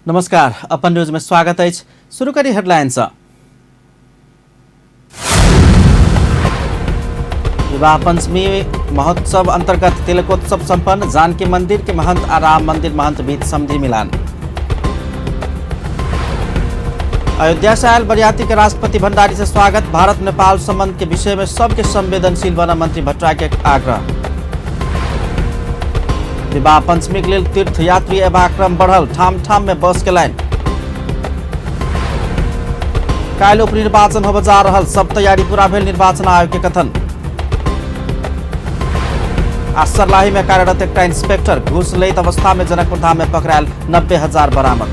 नमस्कार, अपन न्यूज में स्वागत अछि। शुरू करी हेडलाइन सँ। विवाह पंचमी महोत्सव अंतर्गत तिलकोत्सव संपन्न, जानकी मंदिर के महंत आ राम मंदिर महंत बीच समधि मिलान। अयोध्या से आयल बरियाती के राष्ट्रपति भंडारी से स्वागत, भारत नेपाल संबंध के विषय में सबके संवेदनशील बना मंत्री भट्टराई के आग्रह। विवाह पंचमी के लेल तीर्थयात्री अयबाक क्रम बढ़ल, ठाम ठाम में बस के लाइन। काल्हि उपनिर्वाचन होबय जा रहल, सब तैयारी पूरा भेल निर्वाचन आयोग के कथन। आ सर्लाही में कार्यरत एकटा इंस्पेक्टर घूस लैत अवस्था में जनकपुर धाम में पकड़ायल 90,000 बरामद।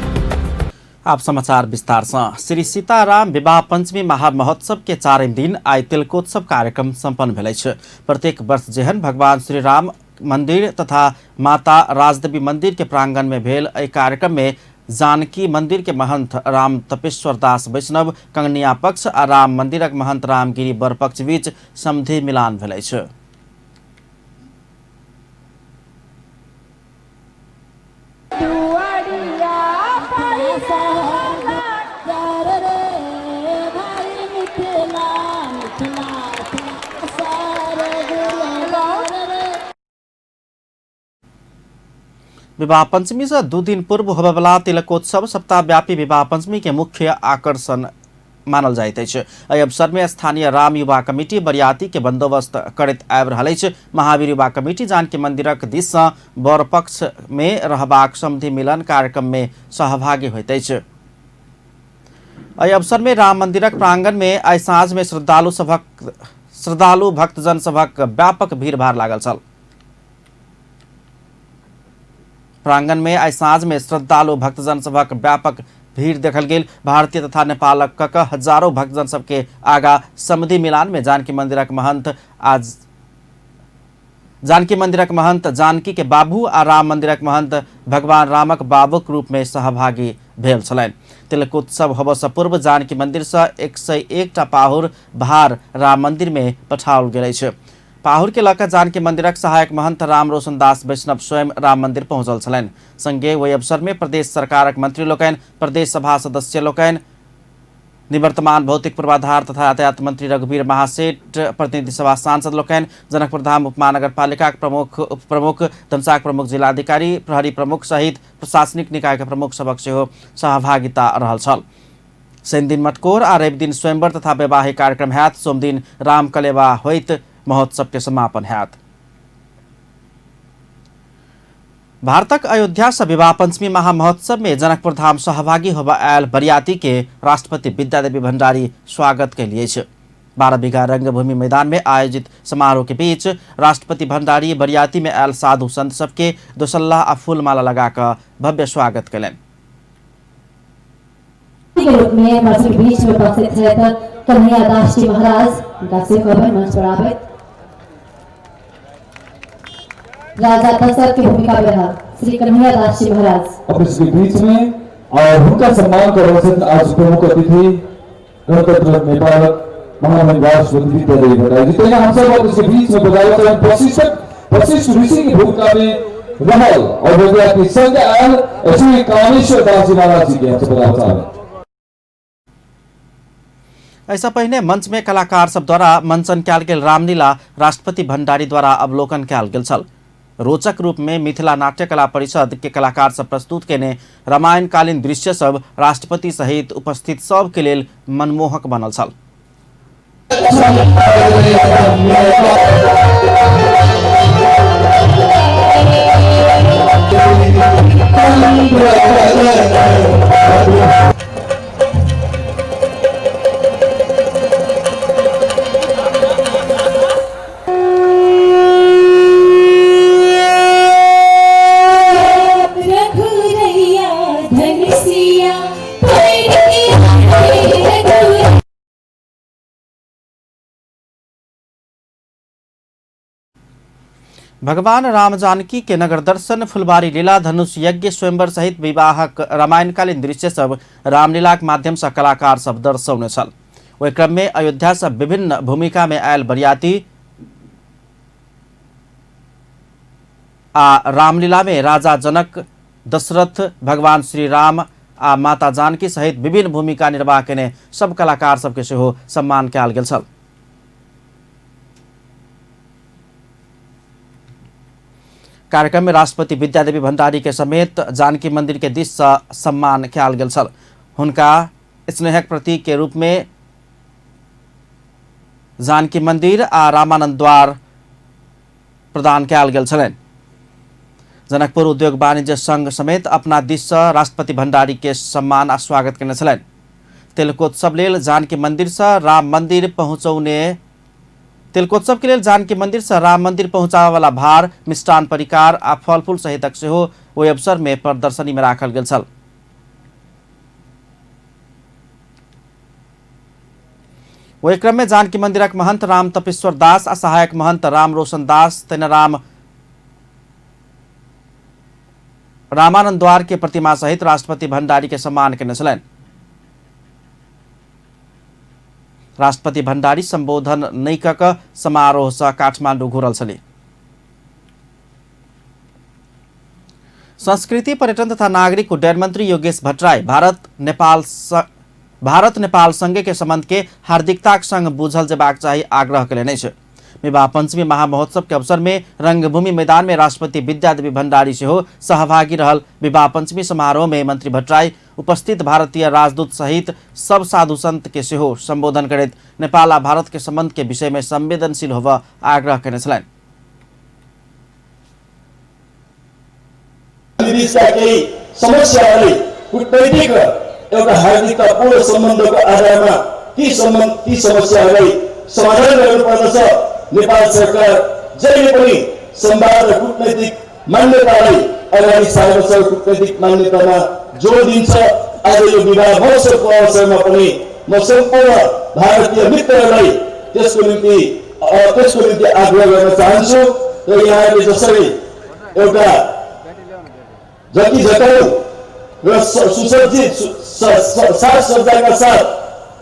आप समाचार विस्तार से। श्री सीताराम विवाह पंचमी महामहोत्सव के चारिम दिन आइ तिलकोत्सव कार्यक्रम संपन्न भेल अछि। प्रत्येक वर्ष जेहन भगवान श्री राम मंदिर तथा माता राजदेवी मंदिर के प्रांगण में भेल एहि कार्यक्रम में जानकी मंदिर के महंत राम तपेश्वर दास वैष्णव कंगनिया पक्ष आ राम मंदिरक महंत रामगिरी वर पक्ष बीच समधि मिलान भेल अछि। विवाह पंचमी से 2 दिन पूर्व होबयवला तिलकोत्सव सप्ताहव्यापी विवाह पंचमी के मुख्य आकर्षण मानल जाइत अछि। एहि अवसर में स्थानीय राम युवा कमिटी बरियाती के बंदोबस्त करैत आबि रहल अछि। महावीर युवा कमिटी जानकी मंदिरक दिस सँ वर पक्ष में रहबाक समधि मिलन कार्यक्रम में सहभागी होइत अछि। एहि अवसर में राम मंदिरक प्रांगण में आइ साँझ में श्रद्धालु भक्तजन सभक व्यापक भीड़भाड़ लागल छल। प्रांगण में आइ साँझ में श्रद्धालु भक्तजन सभक व्यापक भीड़ देखल गेल। भारतीय तथा नेपालक कक हजारों भक्तजन सबके आगा समधि मिलान में जानकी मंदिरक महंत आज जानकी मंदिरक महंत जानकी के बाबू आ राम मंदिरक महंत भगवान रामक बाबूक रूप में सहभागी भेल छलनि। तिलकोत्सव होबय पूर्व जानकी मंदिर से 101टा पाहुर भार राम मंदिर में पठाओल गेल अछि। पाहुर के लऽ कऽ जानकी मंदिरक सहायक महंत राम रोशन दास वैष्णव स्वयं राम मंदिर पहुंचल छलनि। संगे ओहि अवसर में प्रदेश सरकारक मंत्री लोकनि, प्रदेश सभा सदस्य लोकनि, निवर्तमान भौतिक पूर्वाधार तथा यातायात मंत्री रघुवीर महासेठ, प्रतिनिधि सभा सांसद लोकनि, जनकपुर धाम उपमहानगरपालिकाक प्रमुख, उपप्रमुख, धनुषाक प्रमुख जिलाधिकारी, प्रहरी प्रमुख सहित प्रशासनिक निकाय के प्रमुख सभक सेहो सहभागिता रहल छल। शनिदिन मटकोर आ रविदिन स्वयंवर तथा वैवाहिक कार्यक्रम हैत। सोमदिन रामकलेवा होइत महोत्सव के समापन हैत। भारतक अयोध्या से विवाह पंचमी महामहोत्सव में जनकपुर धाम सहभागी होबय आयल बरियाती के राष्ट्रपति विद्यादेवी भंडारी स्वागत के लिए 12 बीघा रंगभूमि मैदान में आयोजित समारोह के बीच राष्ट्रपति भंडारी बरियाती में आयल साधु संत सबके दोसल्ला आ फूलमाला लगाकर भव्य स्वागत कयलनि। के रूप में हमर सबके बीच में उपस्थित छथि कन्हैया दास जी महाराज, हुनका से कहबै मंच पर आबैत। राजा दशरथ की भूमिका में रहा श्री कन्हैया दास जी महाराज अपने सबके बीच में और उनका सम्मान कर रहे हैं आज प्रमुख अतिथि गणतंत्र नेपाल महामहिम राष्ट्रपति विद्यादेवी भट्टराई जी। तो यहाँ हम सब अपने सबके बीच में बजाय चरण वशिष्ठ ऋषि की भूमिका में रहल और विद्यार्थी संग आयल श्री कामेश्वर दास जी महाराज जी के हम सब बजाय चाहते। ऐसा पहिने मंच में कलाकार सब द्वारा मंचन कयल गेल रामलीला राष्ट्रपति भंडारी द्वारा अवलोकन कयल गेल छल। रोचक रूप में मिथिला नाट्य कला परिषद के कलाकार सब प्रस्तुत केने रामायणकालीन दृश्य सब राष्ट्रपति सहित उपस्थित सब के लेल मनमोहक बनल छल। भगवान राम जानकी के नगर दर्शन, फुलबारी लीला, धनुष यज्ञ, स्वयंवर सहित विवाहक रामायणकालीन दृश्य सब रामलीलाक माध्यम से कलाकार सब दर्शौने छल। ओहि क्रम में अयोध्या से विभिन्न भूमिका में आयल बरियाती आ रामलीला में राजा जनक, दशरथ, भगवान श्री राम आ माता जानकी सहित विभिन्न भूमिका निर्वाह केने सब कलाकार सबके सेहो सम्मान कयल गेल छल। कार्यक्रम में राष्ट्रपति विद्यादेवी भण्डारी के समेत जानकी मंदिर के दिस से सम्मान कयल गेल छल। हुनका स्नेहक प्रतीक के रूप में जानकी मंदिर आ रामानंद द्वार प्रदान कयल गेल छलनि। जनकपुर उद्योग वाणिज्य संघ समेत अपना दिस से राष्ट्रपति भण्डारी के सम्मान आ स्वागत केने छलनि। तिलकोत्सव लेल जानकी मंदिर से राम मंदिर पहुँचौने तिलकोत्सव के लेल जानकी मंदिर से राम मंदिर पहुँचाबय वाला भार, मिष्टान परिकार आ फलफूल सहितक सेहो ओहि अवसर में प्रदर्शनी में राखल गेल छल। ओहि क्रम में जानकी मंदिरक महंत राम तपेश्वर दास आ सहायक महंत राम रोशन दास तेना रामानंद द्वार के प्रतिमा सहित राष्ट्रपति भण्डारी के सम्मान केने छलनि। राष्ट्रपति भण्डारी संबोधन नहि कऽ कऽ समारोह से काठमांडू घुरल छली। संस्कृति पर्यटन तथा नागरिक उड्डयन मंत्री योगेश भट्टराई भारत नेपाल संगे के संबंध के हार्दिकताक संग बुझल जेबाक चाही आग्रह केलनि अछि। विवाह पंचमी महामहोत्सव के अवसर में रंगभूमि मैदान में राष्ट्रपति विद्यादेवी भण्डारी सेहो सहभागी रहल। विवाह पंचमी समारोह में मंत्री भट्टराई उपस्थित भारतीय राजदूत सहित सब साधु संत के सेहो संबोधन करैत नेपाल आ भारत के संबंध के विषय में संवेदनशील होबऽ आग्रह केने छलनि। समस्याहरूलाई कूटनैतिक र एउटा हार्दिकतापूर्ण सम्बन्धको आधारमा ती समस्याहरूलाई समाधान गर्नुपर्दछ। नेपाल सरकार जहिले पनि संवाद र कूटनैतिक मान्यतालाई अगाडि सार्दछ, कूटनैतिक मान्यतामा जोड दिन्छ। आज यो विवाह महोत्सवको अवसरमा पनि म सम्पूर्ण भारतीय मित्रहरूलाई त्यसको निम्ति आग्रह गर्न चाहन्छु र यहाँहरूले जसरी एउटा जति जताउ र सुसज्जित साजसज्जाका साथ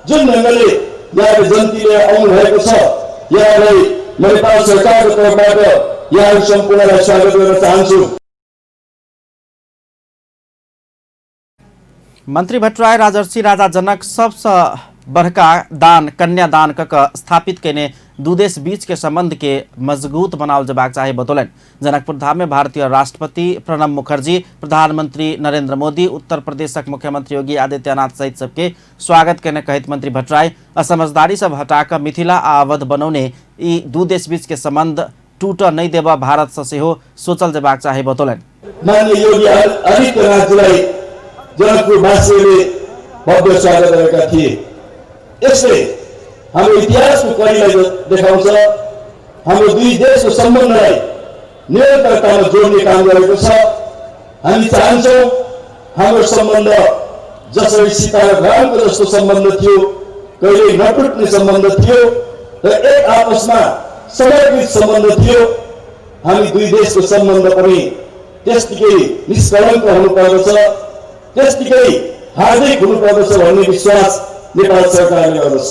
जुन ढङ्गले यहाँले जन्ती लिएर आउनु भएको छ, यहाँलाई म नेपाल सरकारको तर्फबाट यहाँहरू सम्पूर्णलाई स्वागत गर्न चाहन्छु। मंत्री भट्टराई राजर्षि राजा जनक सबसे बड़का दान कन्यादान क स्थापित केने दू देश बीच के संबंध के मजबूत बनाओल जेबाक चाही बतौलनि। जनकपुर धाम में भारतीय राष्ट्रपति प्रणब मुखर्जी, प्रधानमंत्री नरेंद्र मोदी, उत्तर प्रदेशक मुख्यमंत्री योगी आदित्यनाथ सहित सबके स्वागत केने कहैत मंत्री भट्टराई असमझदारी सब हटाकर मिथिला आ अवध बनौने ई दू देश बीच के संबंध टूट नहीं देबा भारत से सेहो सोचल जेबाक चाही बतौलनि। माननीय योगी आदित्यनाथजीलाई जनकपुरवासीले भव्य स्वागत गरेका थिए। यसले हाम्रो इतिहासको कडीलाई देखाउँछ, हाम्रो दुई देशको सम्बन्धलाई निरन्तरतामा जोड्ने काम गरेको छ। हामी चाहन्छौँ हाम्रो सम्बन्ध जसरी सीता र रामको जस्तो सम्बन्ध थियो, कहिल्यै नटुट्ने सम्बन्ध थियो र एक आपसमा समर्पित सम्बन्ध थियो, हामी दुई देशको सम्बन्ध पनि त्यस्तिकै निष्कलङ्क हुनुपर्दछ, त्यस्तिकै हार्दिक हुनुपर्दछ भन्ने विश्वास नेपाल सरकारले गर्दछ।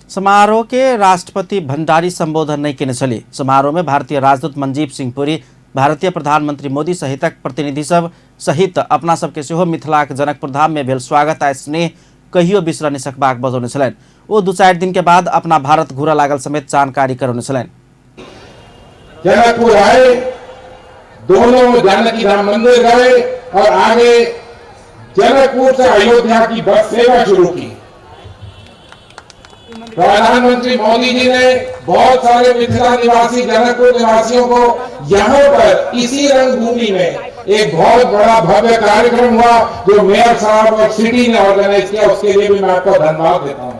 समारोह के राष्ट्रपति भण्डारी संबोधन नहीं केने छली। समारोह में भारतीय राजदूत मंजीव सिंह पुरी, भारतीय प्रधानमंत्री मोदी सहितक प्रतिनिधि सब सहित अपना सबके सेहो मिथिलाक जनकपुर धाम में भेल स्वागत आ स्नेह कहियो बिसर नहीं सकबाक बतौने छलनि। ओ 2-4 दिन के बाद अपना भारत घुरऽ लागल समेत जानकारी करौने छलनि। जनकपुर आए, दोनों जानकी धाम मंदिर गए और आगे जनकपुर से अयोध्या की बस सेवा शुरू की। प्रधानमंत्री मोदी जी ने बहुत सारे मिथिला निवासी, जनकपुर निवासियों को यहाँ पर इसी रंगभूमि में एक बहुत बड़ा भव्य कार्यक्रम हुआ जो मेयर साहब और सिटी ने ऑर्गेनाइज किया, उसके लिए भी मैं आपको धन्यवाद देता हूँ।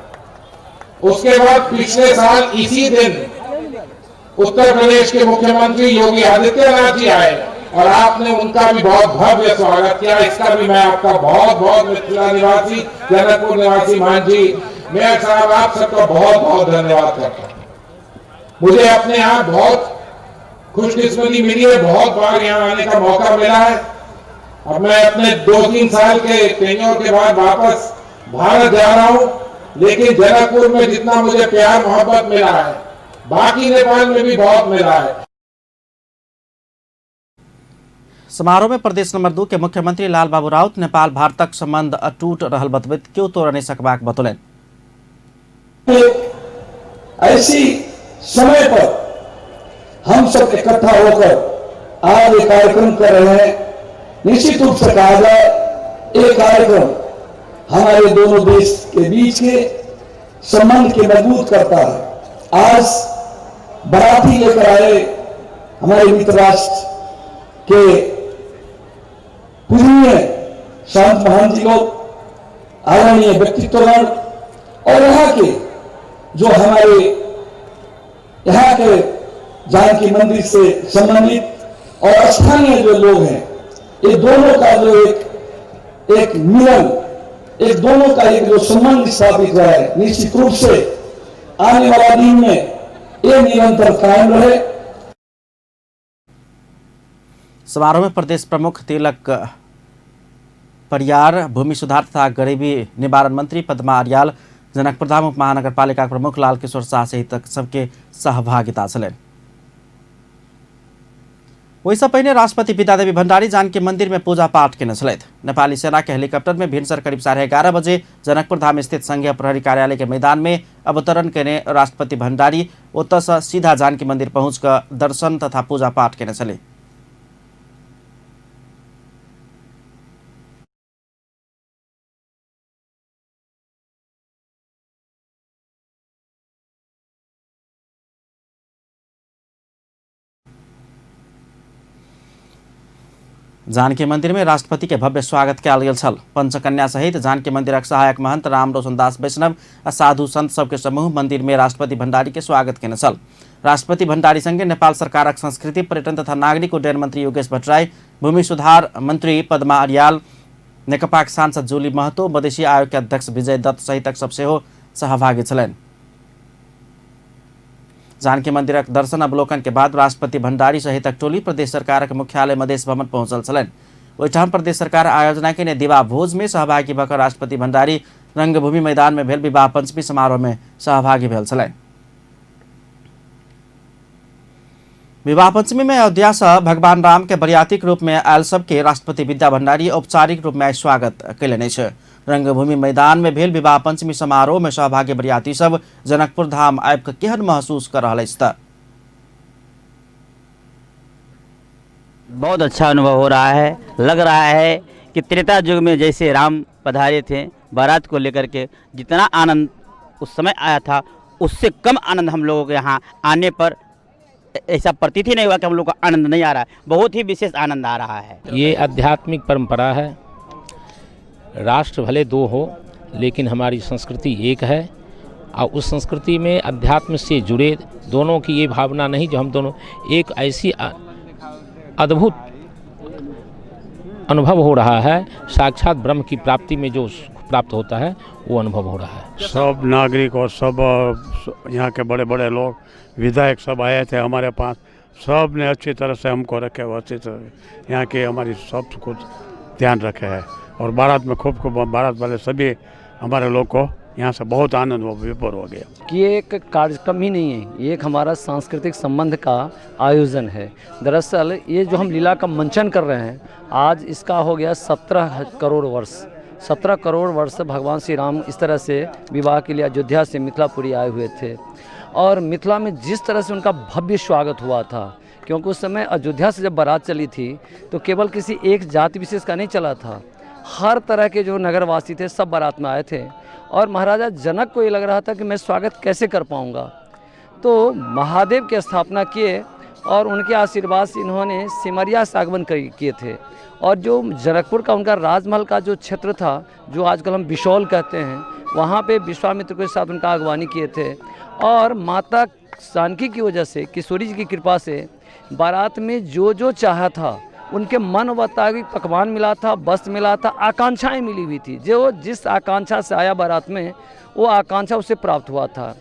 उसके बाद पिछले साल इसी दिन उत्तर प्रदेश के मुख्यमंत्री योगी आदित्यनाथ जी आए और आपने उनका भी बहुत भव्य स्वागत किया। इसका भी मैं आपका बहुत बहुत मिथिला निवासी, जनकपुर निवासी मांझी, मेयर साहब, आप सबका बहुत बहुत धन्यवाद करता हूं। मुझे अपने आप बहुत खुशकिस्मती मिली है, बहुत बार यहाँ आने का मौका मिला है। अब मैं अपने 2-3 साल के टेन्योर के बाद वापस भारत जा रहा हूं, लेकिन जनकपुर में जितना मुझे प्यार मोहब्बत मिला है, बाकी नेपाल में भी बहुत मिला है। समारोह में प्रदेश नंबर 2 के मुख्यमंत्री लालबाबू राउत नेपाल भारतक संबंध अटूट रहल बतबैत केओ तोड़ नहीं सकबाक बतौलनि। ऐसी समय पर हम सब इकट्ठा होकर आज ये कार्यक्रम कर रहे हैं। निश्चित रूप से कहा जाए ये कार्यक्रम हमारे दोनों देश के बीच के संबंध के मजबूत करता है। आज बाराती लेकर आए हमारे मित्र राष्ट्र के पूजनीय संत महान जी लोग, आदरणीय व्यक्तित्वगण और यहाँ के जो हमारे यहाँ के जानकी मंदिर से संबंधित और स्थानीय जो लोग हैं, ये दोनों का जो एक मिलन, एक दोनों का एक जो संबंध स्थापित हुआ है, निश्चित रूप से आने वाला दिन में ये निरंतर कायम रहे। समारोह में प्रदेश प्रमुख तिलक परियार, भूमि सुधार तथा गरीबी निवारण मंत्री पद्मा आर्याल, जनकपुरधाम उप महानगरपालिका प्रमुख लालकिशोर शाह सहित सबके सहभागिता छलनि। ओहिसँ पहिने राष्ट्रपति विद्यादेवी भण्डारी जानकी मंदिर में पूजा पाठ केने छलथि। नेपाली सेना के हेलीकॉप्टर में भिनसर करीब 11:30 बजे जनकपुरधाम स्थित संघीय प्रहरी कार्यालय के मैदान में अवतरण केने राष्ट्रपति भण्डारी ओतऽसँ सीधा जानकी मंदिर पहुँच कऽ दर्शन तथा पूजा पाठ केने छलै। जानकी मंदिर में राष्ट्रपति के भव्य स्वागत कयल गेल छल। पंचकन्या सहित जानकी मंदिरक सहायक महंत राम रोशन दास वैष्णव आ साधु संत सबके समूह मंदिर में राष्ट्रपति भण्डारी के स्वागत केने छल। राष्ट्रपति भण्डारी संगे नेपाल सरकारक संस्कृति, पर्यटन तथा नागरिक उड्डयन मंत्री योगेश भट्टराई, भूमि सुधार मंत्री पद्मा अर्याल, नेकपाक सांसद जूली महतो, मधेसी आयोग के अध्यक्ष विजय दत्त सहितक सब सेहो सहभागी छलनि। जानकी मंदिरक दर्शन अवलोकन के बाद राष्ट्रपति भण्डारी सहितक टोली प्रदेश सरकारक मुख्यालय मधेश भवन पहुंचल छलनि। ओहिठाम प्रदेश सरकार आयोजना केने दिवा भोज में सहभागी भऽ कऽ राष्ट्रपति भण्डारी रंगभूमि मैदान में भेल विवाह पंचमी समारोह में सहभागी भेल छलनि। विवाह पंचमी में अयोध्या से भगवान राम के बरियातीक रूप में आयल सबके राष्ट्रपति विद्या भण्डारी औपचारिक रूप में स्वागत कयलनि अछि। रंगभूमि मैदान में भेल विवाह पंचमी समारोह में सहभागी बरियाती सब जनकपुर धाम आबि कऽ केहन महसूस कर रहल अछि। बहुत अच्छा अनुभव हो रहा है। लग रहा है कि त्रेता युग में जैसे राम पधारे थे बारात को लेकर के, जितना आनंद उस समय आया था उससे कम आनंद हम लोगों के यहाँ आने पर ऐसा प्रतीत ही नहीं हुआ कि हम लोग को आनंद नहीं आ रहा है। बहुत ही विशेष आनंद आ रहा है। ये आध्यात्मिक परंपरा है। राष्ट्र भले दो हो लेकिन हमारी संस्कृति एक है और उस संस्कृति में अध्यात्म से जुड़े दोनों की ये भावना नहीं जो हम दोनों एक ऐसी अद्भुत अनुभव हो रहा है। साक्षात ब्रह्म की प्राप्ति में जो सुख प्राप्त होता है वो अनुभव हो रहा है। सब नागरिक और सब यहाँ के बड़े बड़े लोग, विधायक सब आए थे हमारे पास। सब ने अच्छी तरह से हमको रखे हुए, अच्छी तरह यहाँ के हमारी सब कुछ ध्यान रखे है। और बारात में खूब खूब बारात वाले सभी हमारे लोग को यहाँ से बहुत आनंद विभोर हो गया। कि ये एक कार्यक्रम ही नहीं है, ये एक हमारा सांस्कृतिक संबंध का आयोजन है। दरअसल ये जो हम लीला का मंचन कर रहे हैं आज, इसका हो गया 17 करोड़ वर्ष। 17 करोड़ वर्ष भगवान श्री राम इस तरह से विवाह के लिए अयोध्या से मिथिलापुरी आए हुए थे और मिथिला में जिस तरह से उनका भव्य स्वागत हुआ था, क्योंकि उस समय अयोध्या से जब बारात चली थी तो केवल किसी एक जाति विशेष का नहीं चला था, हर तरह के जो नगरवासी थे सब बारात में आए थे। और महाराजा जनक को ये लग रहा था कि मैं स्वागत कैसे कर पाऊँगा, तो महादेव की स्थापना किए और उनके आशीर्वाद से इन्होंने सिमरिया से आगमन किए थे। और जो जनकपुर का उनका राजमहल का जो क्षेत्र था, जो आजकल हम बिशौल कहते हैं, वहाँ पे विश्वामित्र के साथ उनका अगवानी किए थे। और माता जानकी की वजह से, किशोरी जी की कृपा से बारात में जो जो चाहा था उनके मन मुताबिक पकवान मिला था, वस्त्र मिला था, आकांक्षाएं मिली हुई थी। जो जिस आकांक्षा से आया बारात में वो आकांक्षा उसे प्राप्त हुआ था।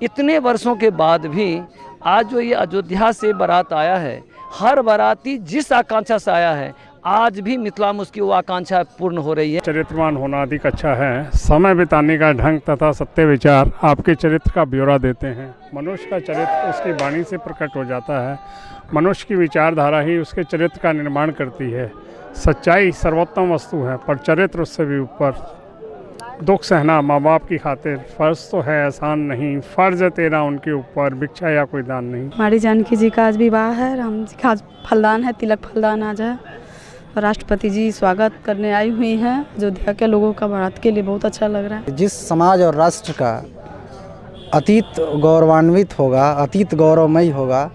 इतने वर्षों के बाद भी आज जो ये अयोध्या से बारात आया है, हर बाराती जिस आकांक्षा से आया है आज भी मिथिला में उसकी वो आकांक्षा पूर्ण हो रही है। चरित्रवान होना अधिक अच्छा है। समय बिताने का ढंग तथा सत्य विचार आपके चरित्र का ब्यौरा देते हैं। मनुष्य का चरित्र उसकी वाणी से प्रकट हो जाता है। मनुष्य की विचारधारा ही उसके चरित्र का निर्माण करती है। सच्चाई सर्वोत्तम वस्तु है, पर चरित्र उससे भी ऊपर। दुख सहना माँ बाप की खातिर फ़र्ज तो है, आसान नहीं। फ़र्ज है तेरा उनके ऊपर, भिक्षा या कोई दान नहीं। हमारी जानकी जी का आज विवाह है, राम जी का आज फलदान है, तिलक फलदान आज है। और राष्ट्रपति जी स्वागत करने आई हुई हैं अयोध्या के लोगों का। भारत के लिए बहुत अच्छा लग रहा है। जिस समाज और राष्ट्र का अतीत गौरवान्वित होगा, अतीत गौरवमयी होगा,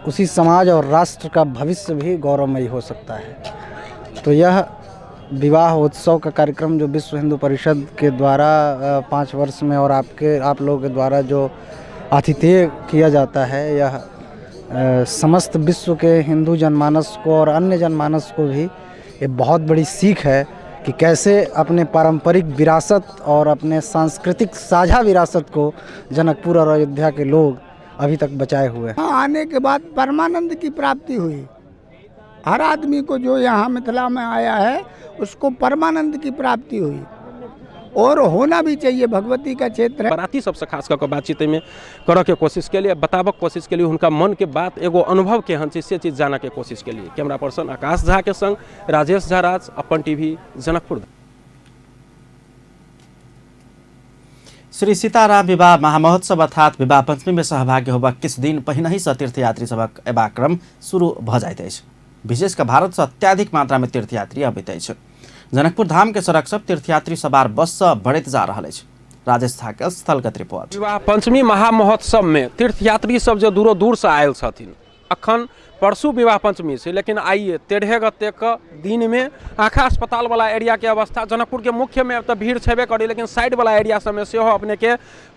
उसी समाज और राष्ट्र का भविष्य भी गौरवमयी हो सकता है। तो यह विवाह उत्सव का कार्यक्रम जो विश्व हिंदू परिषद के द्वारा 5 वर्ष में और आपके आप लोगों के द्वारा जो आतिथ्य किया जाता है, यह समस्त विश्व के हिंदू जनमानस को और अन्य जनमानस को भी ये बहुत बड़ी सीख है कि कैसे अपने पारंपरिक विरासत और अपने सांस्कृतिक साझा विरासत को जनकपुर और अयोध्या के लोग अभी तक बचाए हुए हैं। आने के बाद परमानंद की प्राप्ति हुई। हर आदमी को जो यहाँ मिथिला में आया है उसको परमानंद की प्राप्ति हुई और होना भी चाहिए। भगवती का क्षेत्र है। बराती सबसे खास कऽ बातचीत में करऽ के कोशिश केलिए, बताबऽ कोशिश केलिए, हुनका मन के बात एगो अनुभव केहन छै से चीज जानऽ के कोशिश केलिए। कैमरा पर्सन आकाश झा के संग राजेश झा राज, अपन टीवी, जनकपुर। श्री सीताराम विवाह महामहोत्सव अर्थात विवाह पंचमी में सहभागी होबक किछु दिन पहिनहि सँ तीर्थयात्री सभक अयबाक क्रम शुरू भऽ जाइत अछि। विशेष कऽ भारत सँ अत्याधिक मात्रा में तीर्थयात्री अबैत अछि। जनकपुर धाम के सड़क सब तीर्थयात्री सवार बस से बढ़ैत जा रहल अछि। राजेश झा के स्थलगत रिपोर्ट। विवाह पंचमी महामहोत्सव में तीर्थयात्री सब जो दूरो दूर से आयल छथिन, अखन परसू विवाह पंचमी छै, लेकिन आइए 13 गते के दिन में आँखा अस्पताल वाला एरिया के अवस्था जनकपुर के मुख्य में तो भीड़ छेबे करी, लेकिन साइड वाला एरिया सब में सेहो अपने के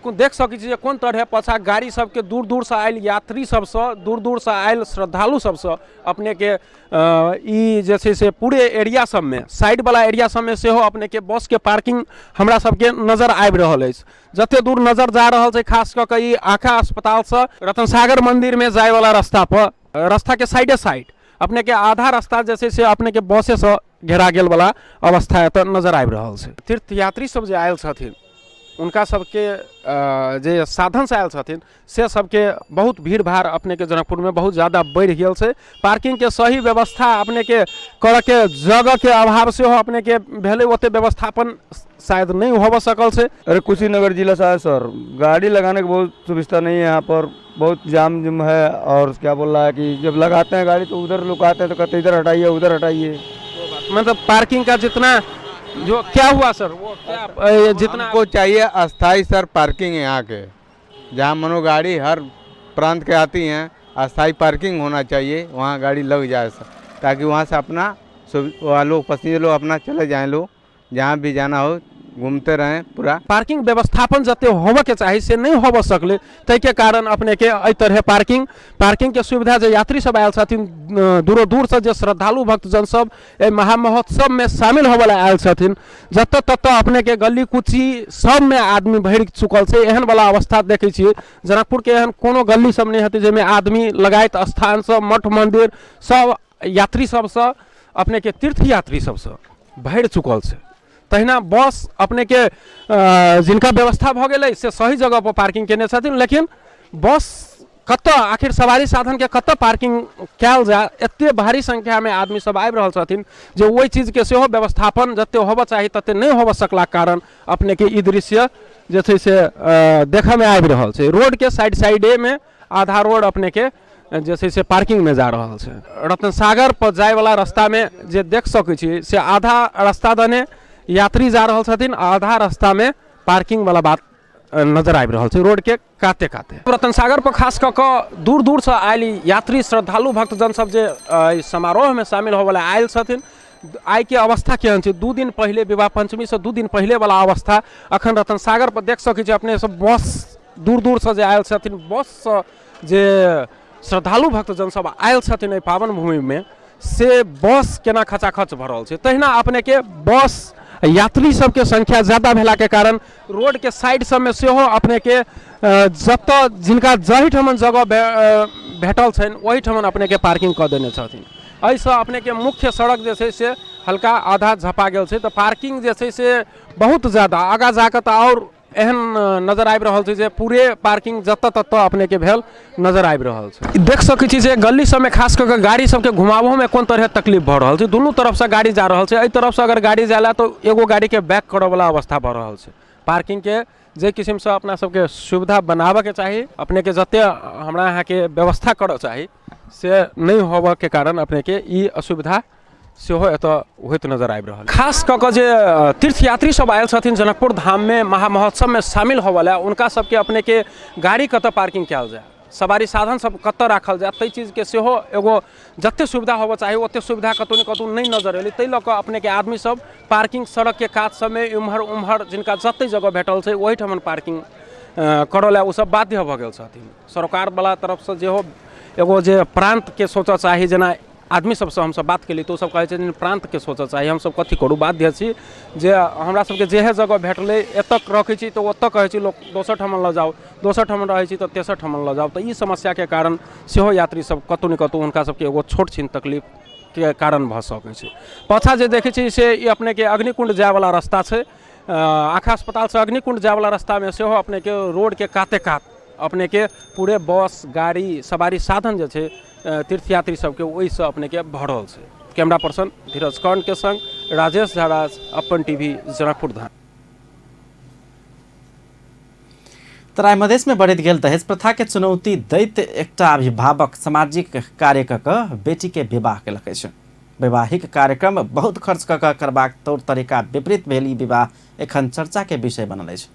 देख सकै छी जे कोन तरह पाछा गाड़ी सबके दूर दूर से आयल यात्री सबसँ, दूर दूर से आयल श्रद्धालु सबसँ अपने के ई जे छै से पूरे एरिया सब में साइड वाला एरिया सब में सेहो अपने के बस के पार्किंग हमरा सबके नजर आबि रहल अछि। जते दूर नजर जा रहल छै खास कऽ के ई आँखा अस्पतालसँ रतनसागर मंदिर में जाय वाला रास्ता पर, रास्ता के साइडे साइड अपने के आधा रास्ता जे छै से अपने के बसे से घेरा गेल वाला अवस्था एतऽ नजर आबि रहल छै। तीर्थयात्री सब जे आयल छथिन उनका सबके जे साधन से आयल छथिन से सबके बहुत भीड़ भाड़ अपने के जनकपुर में बहुत ज़्यादा बढ़ि गेल छै। पार्किंग के सही व्यवस्था अपने के करऽ के जगह के अभाव सेहो अपने के भेलै, ओते व्यवस्थापन शायद नहीं होबऽ सकल छै। अरे कुशीनगर जिला से आए सर, गाड़ी लगाने के बहुत सुविधा नहीं है यहाँ पर, बहुत जाम जुम है। और क्या बोल रहा है कि जब लगाते हैं गाड़ी तो उधर लोग आते हैं तो कहते हैं इधर हटाइए उधर हटाइए। मतलब पार्किंग का जितना जो क्या हुआ सर, वो क्या जितना को चाहिए अस्थाई सर पार्किंग यहाँ के, जहाँ मनो गाड़ी हर प्रांत के आती हैं, अस्थाई पार्किंग होना चाहिए, वहाँ गाड़ी लग जाए सर, ताकि वहाँ से अपना लोग पैसेंजर लोग अपना चले जाएँ, लोग जहाँ भी जाना हो घूमते रहें। पूरा पार्किंग व्यवस्थापन जते होबऽ के चाही से नहीं होबऽ सकलै, ताहिके कारण अपने के एहि तरह पार्किंग के सुविधा जे यात्री सब आयल छथिन, दूरो दूर से जे श्रद्धालु भक्तजन सब एहि महामहोत्सव में शामिल होबऽ ला आयल छथिन, जतऽ ततऽ अपने के गली कुची सब में आदमी भरि चुकल छै। एहन वाला अवस्था देखै छियै जनकपुर के, एहन कोनो गली सब नहीं हेतै जाहिमे आदमी लगायत स्थान सब मठ मंदिर सब यात्री सबसँ अपने के तीर्थ यात्री सबसँ भरि चुकल छै। तहिना बस अपने के जिनका व्यवस्था भऽ गेलै से सही जगह पर पार्किंग केने छथिन, लेकिन बस कतऽ आखिर सवारी साधन के कतऽ पार्किंग कयल जाय, एते भारी संख्या में आदमी सब आबि रहल छथिन जे ओहि चीज के सेहो व्यवस्थापन जते होबऽ चाही तते नहि होबऽ सकलाक कारण अपने के ई दृश्य जे छै से देखऽ में आबि रहल छै। रोड के साइड साइडे में आधा रोड अपने के जे छै से पार्किंग में जा रहल छै। रत्नसागर पर जाय वाला रास्ता में जे देख सकै छी से आधा रास्ता दने यात्री जा रहल छथिन, आधा रास्ता में पार्किंग वाला बात नजर आबि रहल छै रोड के काते काते। रत्नसागर पर खास कऽ कऽ दूर दूर से आयल यात्री श्रद्धालु भक्तजन सब जे समारोह में शामिल होबऽ ला आयल छथिन, आइ के अवस्था केहन छै, 2 दिन पहिले विवाह पंचमी से 2 दिन पहिले वाला अवस्था अखन रत्नसागर पर देख सकै छी अपने सब। बस दूर दूर से जे आयल छथिन, बस से जे श्रद्धालु भक्तजन सब आयल छथिन एहि पावन भूमि में, से बस केना खचाखच भरल छै। तहिना अपने के बस यात्री सबके संख्या ज्यादा भेला के कारण रोड के साइड सब में सेहो अपने के जतऽ जिनका जाहि ठमन जगह भेटल छनि ओहि ठमन अपने के पार्किंग कऽ देने छथिन। एहिसँ अपनेके मुख्य सड़क जे छै से हल्का आधा झपा गेल छै। तऽ पार्किंग जे छै से बहुत ज्यादा आगाँ जाकऽ तऽ आओर एहन नजर आबि रहल छै जे पूरे पार्किंग जतऽ ततऽ अपनेके भेल नजर आबि रहल छै। देख सकै छी जे गली सबमे खास कऽ कऽ गाड़ी सबके घुमाबहोमे कोन तरहे तकलीफ भऽ रहल छै। दुनू तरफसँ गाड़ी जा रहल छै, एहि तरफसँ अगर गाड़ी जाय लए तऽ एगो गाड़ीके बैक करऽवला अवस्था भऽ रहल छै। पार्किंगके जे किसिमसँ अपना सबके सुविधा बनाबऽके चाही, अपनेके जते हमरा अहाँके व्यवस्था करऽ चाही से नहि होबऽके कारण अपनेके ई असुविधा सेहो एतऽ होइत नजर आबि रहल। खास कऽ कऽ जे तीर्थयात्री सब आयल छथिन जनकपुर धाममे महामहोत्सवमे शामिल होबऽ लए, हुनका सबके अपनेके गाड़ी कतऽ पार्किंग कयल जाय, सवारी साधन सब कतऽ राखल जाय, ताहि चीजके सेहो एगो जते सुविधा होबऽ चाही ओते सुविधा कतहु ने कतहु नहि नजर एलै। ताहि लऽ कऽ अपनेके आदमी सब पार्किंग सड़कके कात सबमे इम्हर उम्हर जिनका जते जगह भेटल छै ओहिठमन पार्किंग करऽ लए ओसब बाध्य भऽ गेल छथिन। सरकारवला तरफसँ जेहो एगो जे प्रान्तके सोचऽ चाही, जेना आदमी सबसँ हमसब बात केलियै तऽ ओसब कहै छथिन प्रान्तके सोचऽ चाही, हमसब कथी करू, बाध्य छी जे हमरा सबके जेहे जगह भेटलै एतऽ रखै छी तऽ ओतऽ कहै छै लोक दोसर ठमन लऽ जाउ, दोसर ठमन रहै छी तऽ तेसर ठमन लऽ जाउ। तऽ ई समस्याके कारण सेहो यात्री सब कतहु ने कतहु हुनका सबके एगो छोट छिन तकलीफके कारण भऽ सकै छै। पाछाँ जे देखै छी से ई अपनेके अग्निकुण्ड जायवला रस्ता छै। आँखा अस्पतालसँ अग्निकुण्ड जायवला रस्तामे सेहो अपनेके रोडके काते कात अपनेके पूरे बस गाड़ी सवारी साधन जे छै तीर्थयात्री सबके ओहिसँ अपनेके भरल छै। कैमरा पर्सन धीरज कर्णके संग राजेश झाराज, अपन टीवी, जनकपुर धाम। तराई मधेश में बढ़ैत गेल दहेज प्रथा के चुनौती दैत एकटा अभिभावक सामाजिक कार्य कऽ कऽ बेटी के विवाह केलक अछि। वैवाहिक कार्यक्रम बहुत खर्च कऽ कऽ करबाक तौर तरीका विपरीत भेल ई विवाह एखन चर्चा के विषय बनल अछि।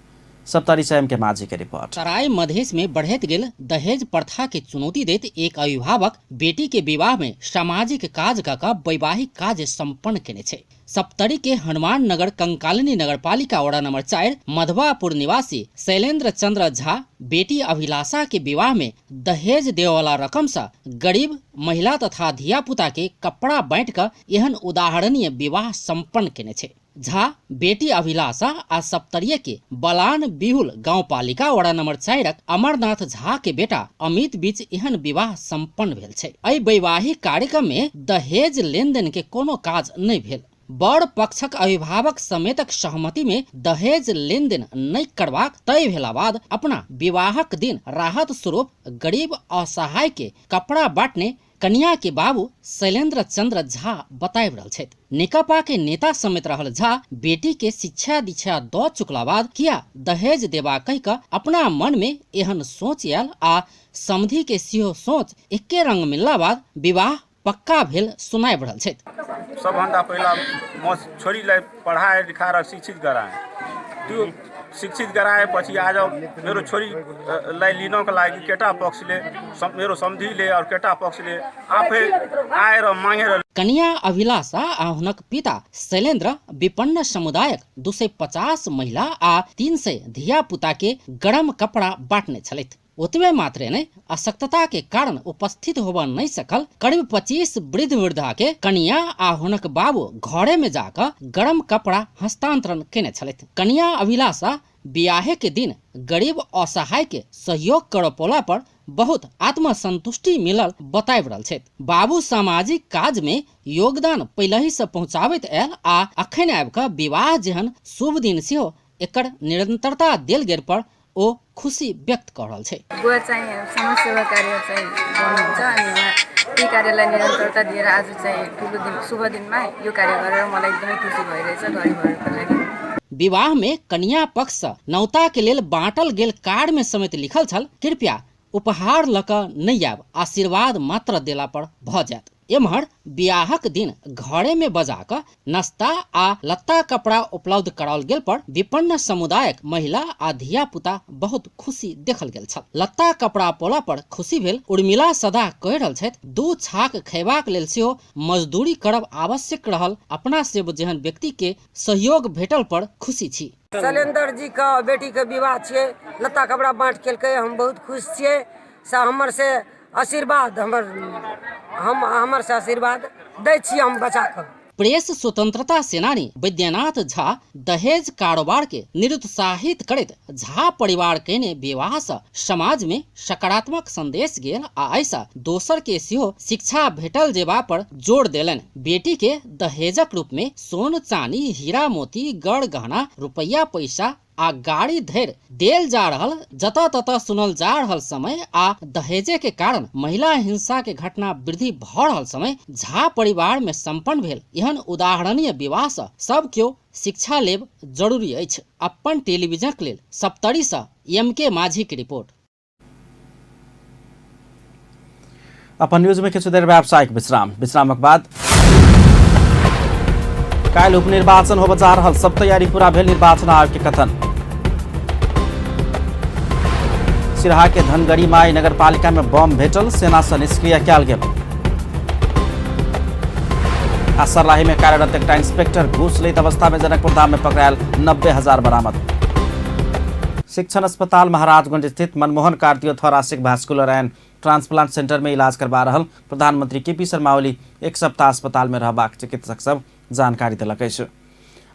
सप्तरी से एम के माझी के रिपोर्ट। तराई मधेश में बढ़ैत गेल दहेज प्रथा के चुनौती दैत एक अभिभावक बेटी के विवाह में सामाजिक काज कऽ कऽ वैवाहिक काज संपन्न केने छै। सप्तरी के हनुमान नगर कंकालिनी नगरपालिका वडा नंबर 4 मधवापुर निवासी शैलेंद्र चंद्र झा बेटी अभिलाषा के विवाह में दहेज देववाला रकम से गरीब महिला तथा धिया-पुता के कपड़ा बांटि कऽ एहन उदाहरणीय विवाह संपन्न केने छै। झा बेटी अभिलाषा आ सप्तरीय के बलान बिहुल गाउँपालिका वडा नंबर 4 अमरनाथ झा के बेटा अमित बीच एहन विवाह संपन्न भेल छै। एहि वैवाहिक कार्यक्रम में दहेज लेनदेन के कोनो काज नहि भेल। वर पक्षक अभिभावक समेतक सहमति में दहेज लेनदेन नहि करबाक तय भेला बाद अपना विवाहक दिन राहत स्वरूप गरीब असहाय के कपड़ा बांटने कनिया के बाबू शैलेंद्र चंद्र झा बताबि रहल छथि। नेकपा के नेता समेत रहल झा बेटी के शिक्षा दीक्षा दऽ चुकला बाद किया दहेज देबा कहि कऽ अपना मन में एहन सोच आयल आ समधि के सेहो सोच एके रंग मिलला बाद विवाह पक्का भेल सुनाबि रहल छथि। सबभन्दा पहिला म छोरीलाई पढाएर लिखाएर शिक्षित गराएँ। त्यो शिक्षित गराएपछि आज मेरो छोरीलाई लिनको लागि केटा पक्षले मेरो सम्झीले और केटा पक्षले आफै आएर मागेर। कनिया अभिलाषा आ हुनक पिता शैलेंद्र विपन्न समुदायक 250 महिला आ 300 धिया-पुता के गरम कपड़ा बांटने छलथि। ओतबे मात्रे नहि, अशक्तता के कारण उपस्थित होबऽ नहि सकल करीब 25 वृद्ध वृद्धा के कनिया आ हुनक बाबू घरे में जाकऽ गरम कपड़ा हस्तांतरण केने छलथि। कनिया अभिलाषा बियाहे के दिन गरीब असहाय के सहयोग करऽ पौला पर बहुत आत्मसंतुष्टि मिलल बताबि रहल छथि। बाबू सामाजिक काज में योगदान पहिलहि से पहुंचाबैत आयल आ अखन आबि कऽ विवाह जेहन शुभ दिन सेहो एकर निरंतरता देल गेल पर ओ खुशी व्यक्त कऽ रहल छै। बुवा चाहिँ समाजसेवा कार्य चाहिँ गर्नुहुन्छ अनि उहाँ त्यही कार्यलाई निरन्तरता दिएर आज चाहिँ ठुलो दिन शुभ दिनमा यो कार्य गरेर मलाई एकदमै खुसी भइरहेछ गरिबहरूको लागि। विवाह में कनिया पक्ष सँ नौता के लेल बाँटल गेल कार्ड में समेत लिखल छल, कृपया उपहार लऽ कऽ नहि आयब, आशीर्वाद मात्र देला पर भऽ जायत। एम्हर बियाहक दिन घरे में बजा कऽ नाश्ता आ लत्ता कपड़ा उपलब्ध कराओल गेल पर विपन्न समुदायक महिला आ धिया-पुता बहुत खुशी देखल गेल छल। लत्ता कपड़ा पौला पर खुशी भेल उर्मिला सदा कहि रहल छथि, 2 छाक खयबाक लेल सेहो मजदूरी करब आवश्यक रहल अपना सेव जेहन व्यक्ति के सहयोग भेटल पर खुशी छी। शैलेंद्र जी के बेटी के विवाह छियै, लत्ता कपड़ा बाँट केलकै, हम बहुत खुश छियै। से हमर से आशीर्वाद हमर हम हमर से आशीर्वाद दै छी हम बच्चा के। प्रेस स्वतंत्रता सेनानी वैद्यनाथ झा दहेज कारोबार के निरुत्साहित करैत झा परिवार केने विवाह सँ समाज में सकारात्मक संदेश गेल आ ऐसा दोसर के सेहो शिक्षा भेटल जेबा पर जोर देलनि। बेटी के दहेजक रूप में सोन चानी हीरा मोती गढ़ गहना रुपया पैसा आ गाड़ी धरि देल जा रहल जतऽ ततऽ सुनल जा रहल समय आ दहेजे के कारण महिला हिंसा के घटना वृद्धि भऽ रहल समय झा परिवार में संपन्न भेल एहन उदाहरणीय विवाह सँ सब केओ शिक्षा लेब जरूरी अछि। अपन टेलीविजनक लेल सप्तरी सँ एम के माझी के रिपोर्ट। अपन न्यूज में किछु देर व्यावसायिक विश्राम, विश्रामक बाद काल्हि उपनिर्वाचन होबय जा रहल, सब तैयारी पूरा भेल निर्वाचन आयोग के कथन। सिरहा के धनगढ़ी माई नगरपालिका में बम भेटल, सेना से निष्क्रिय कयल गेल। आ सर्लाही में कार्यरत एकटा इंस्पेक्टर घूस लैत अवस्था में जनकपुर धाम में पकड़ायल 90,000 बरामद। शिक्षण अस्पताल महाराजगंज स्थित Manmohan cardio thoracic vascular and transplant centre में इलाज करवा रहल प्रधानमंत्री केपी शर्मा ओली एक सप्ताह अस्पताल में रहबाक चिकित्सक सब जानकारी देलक अछि।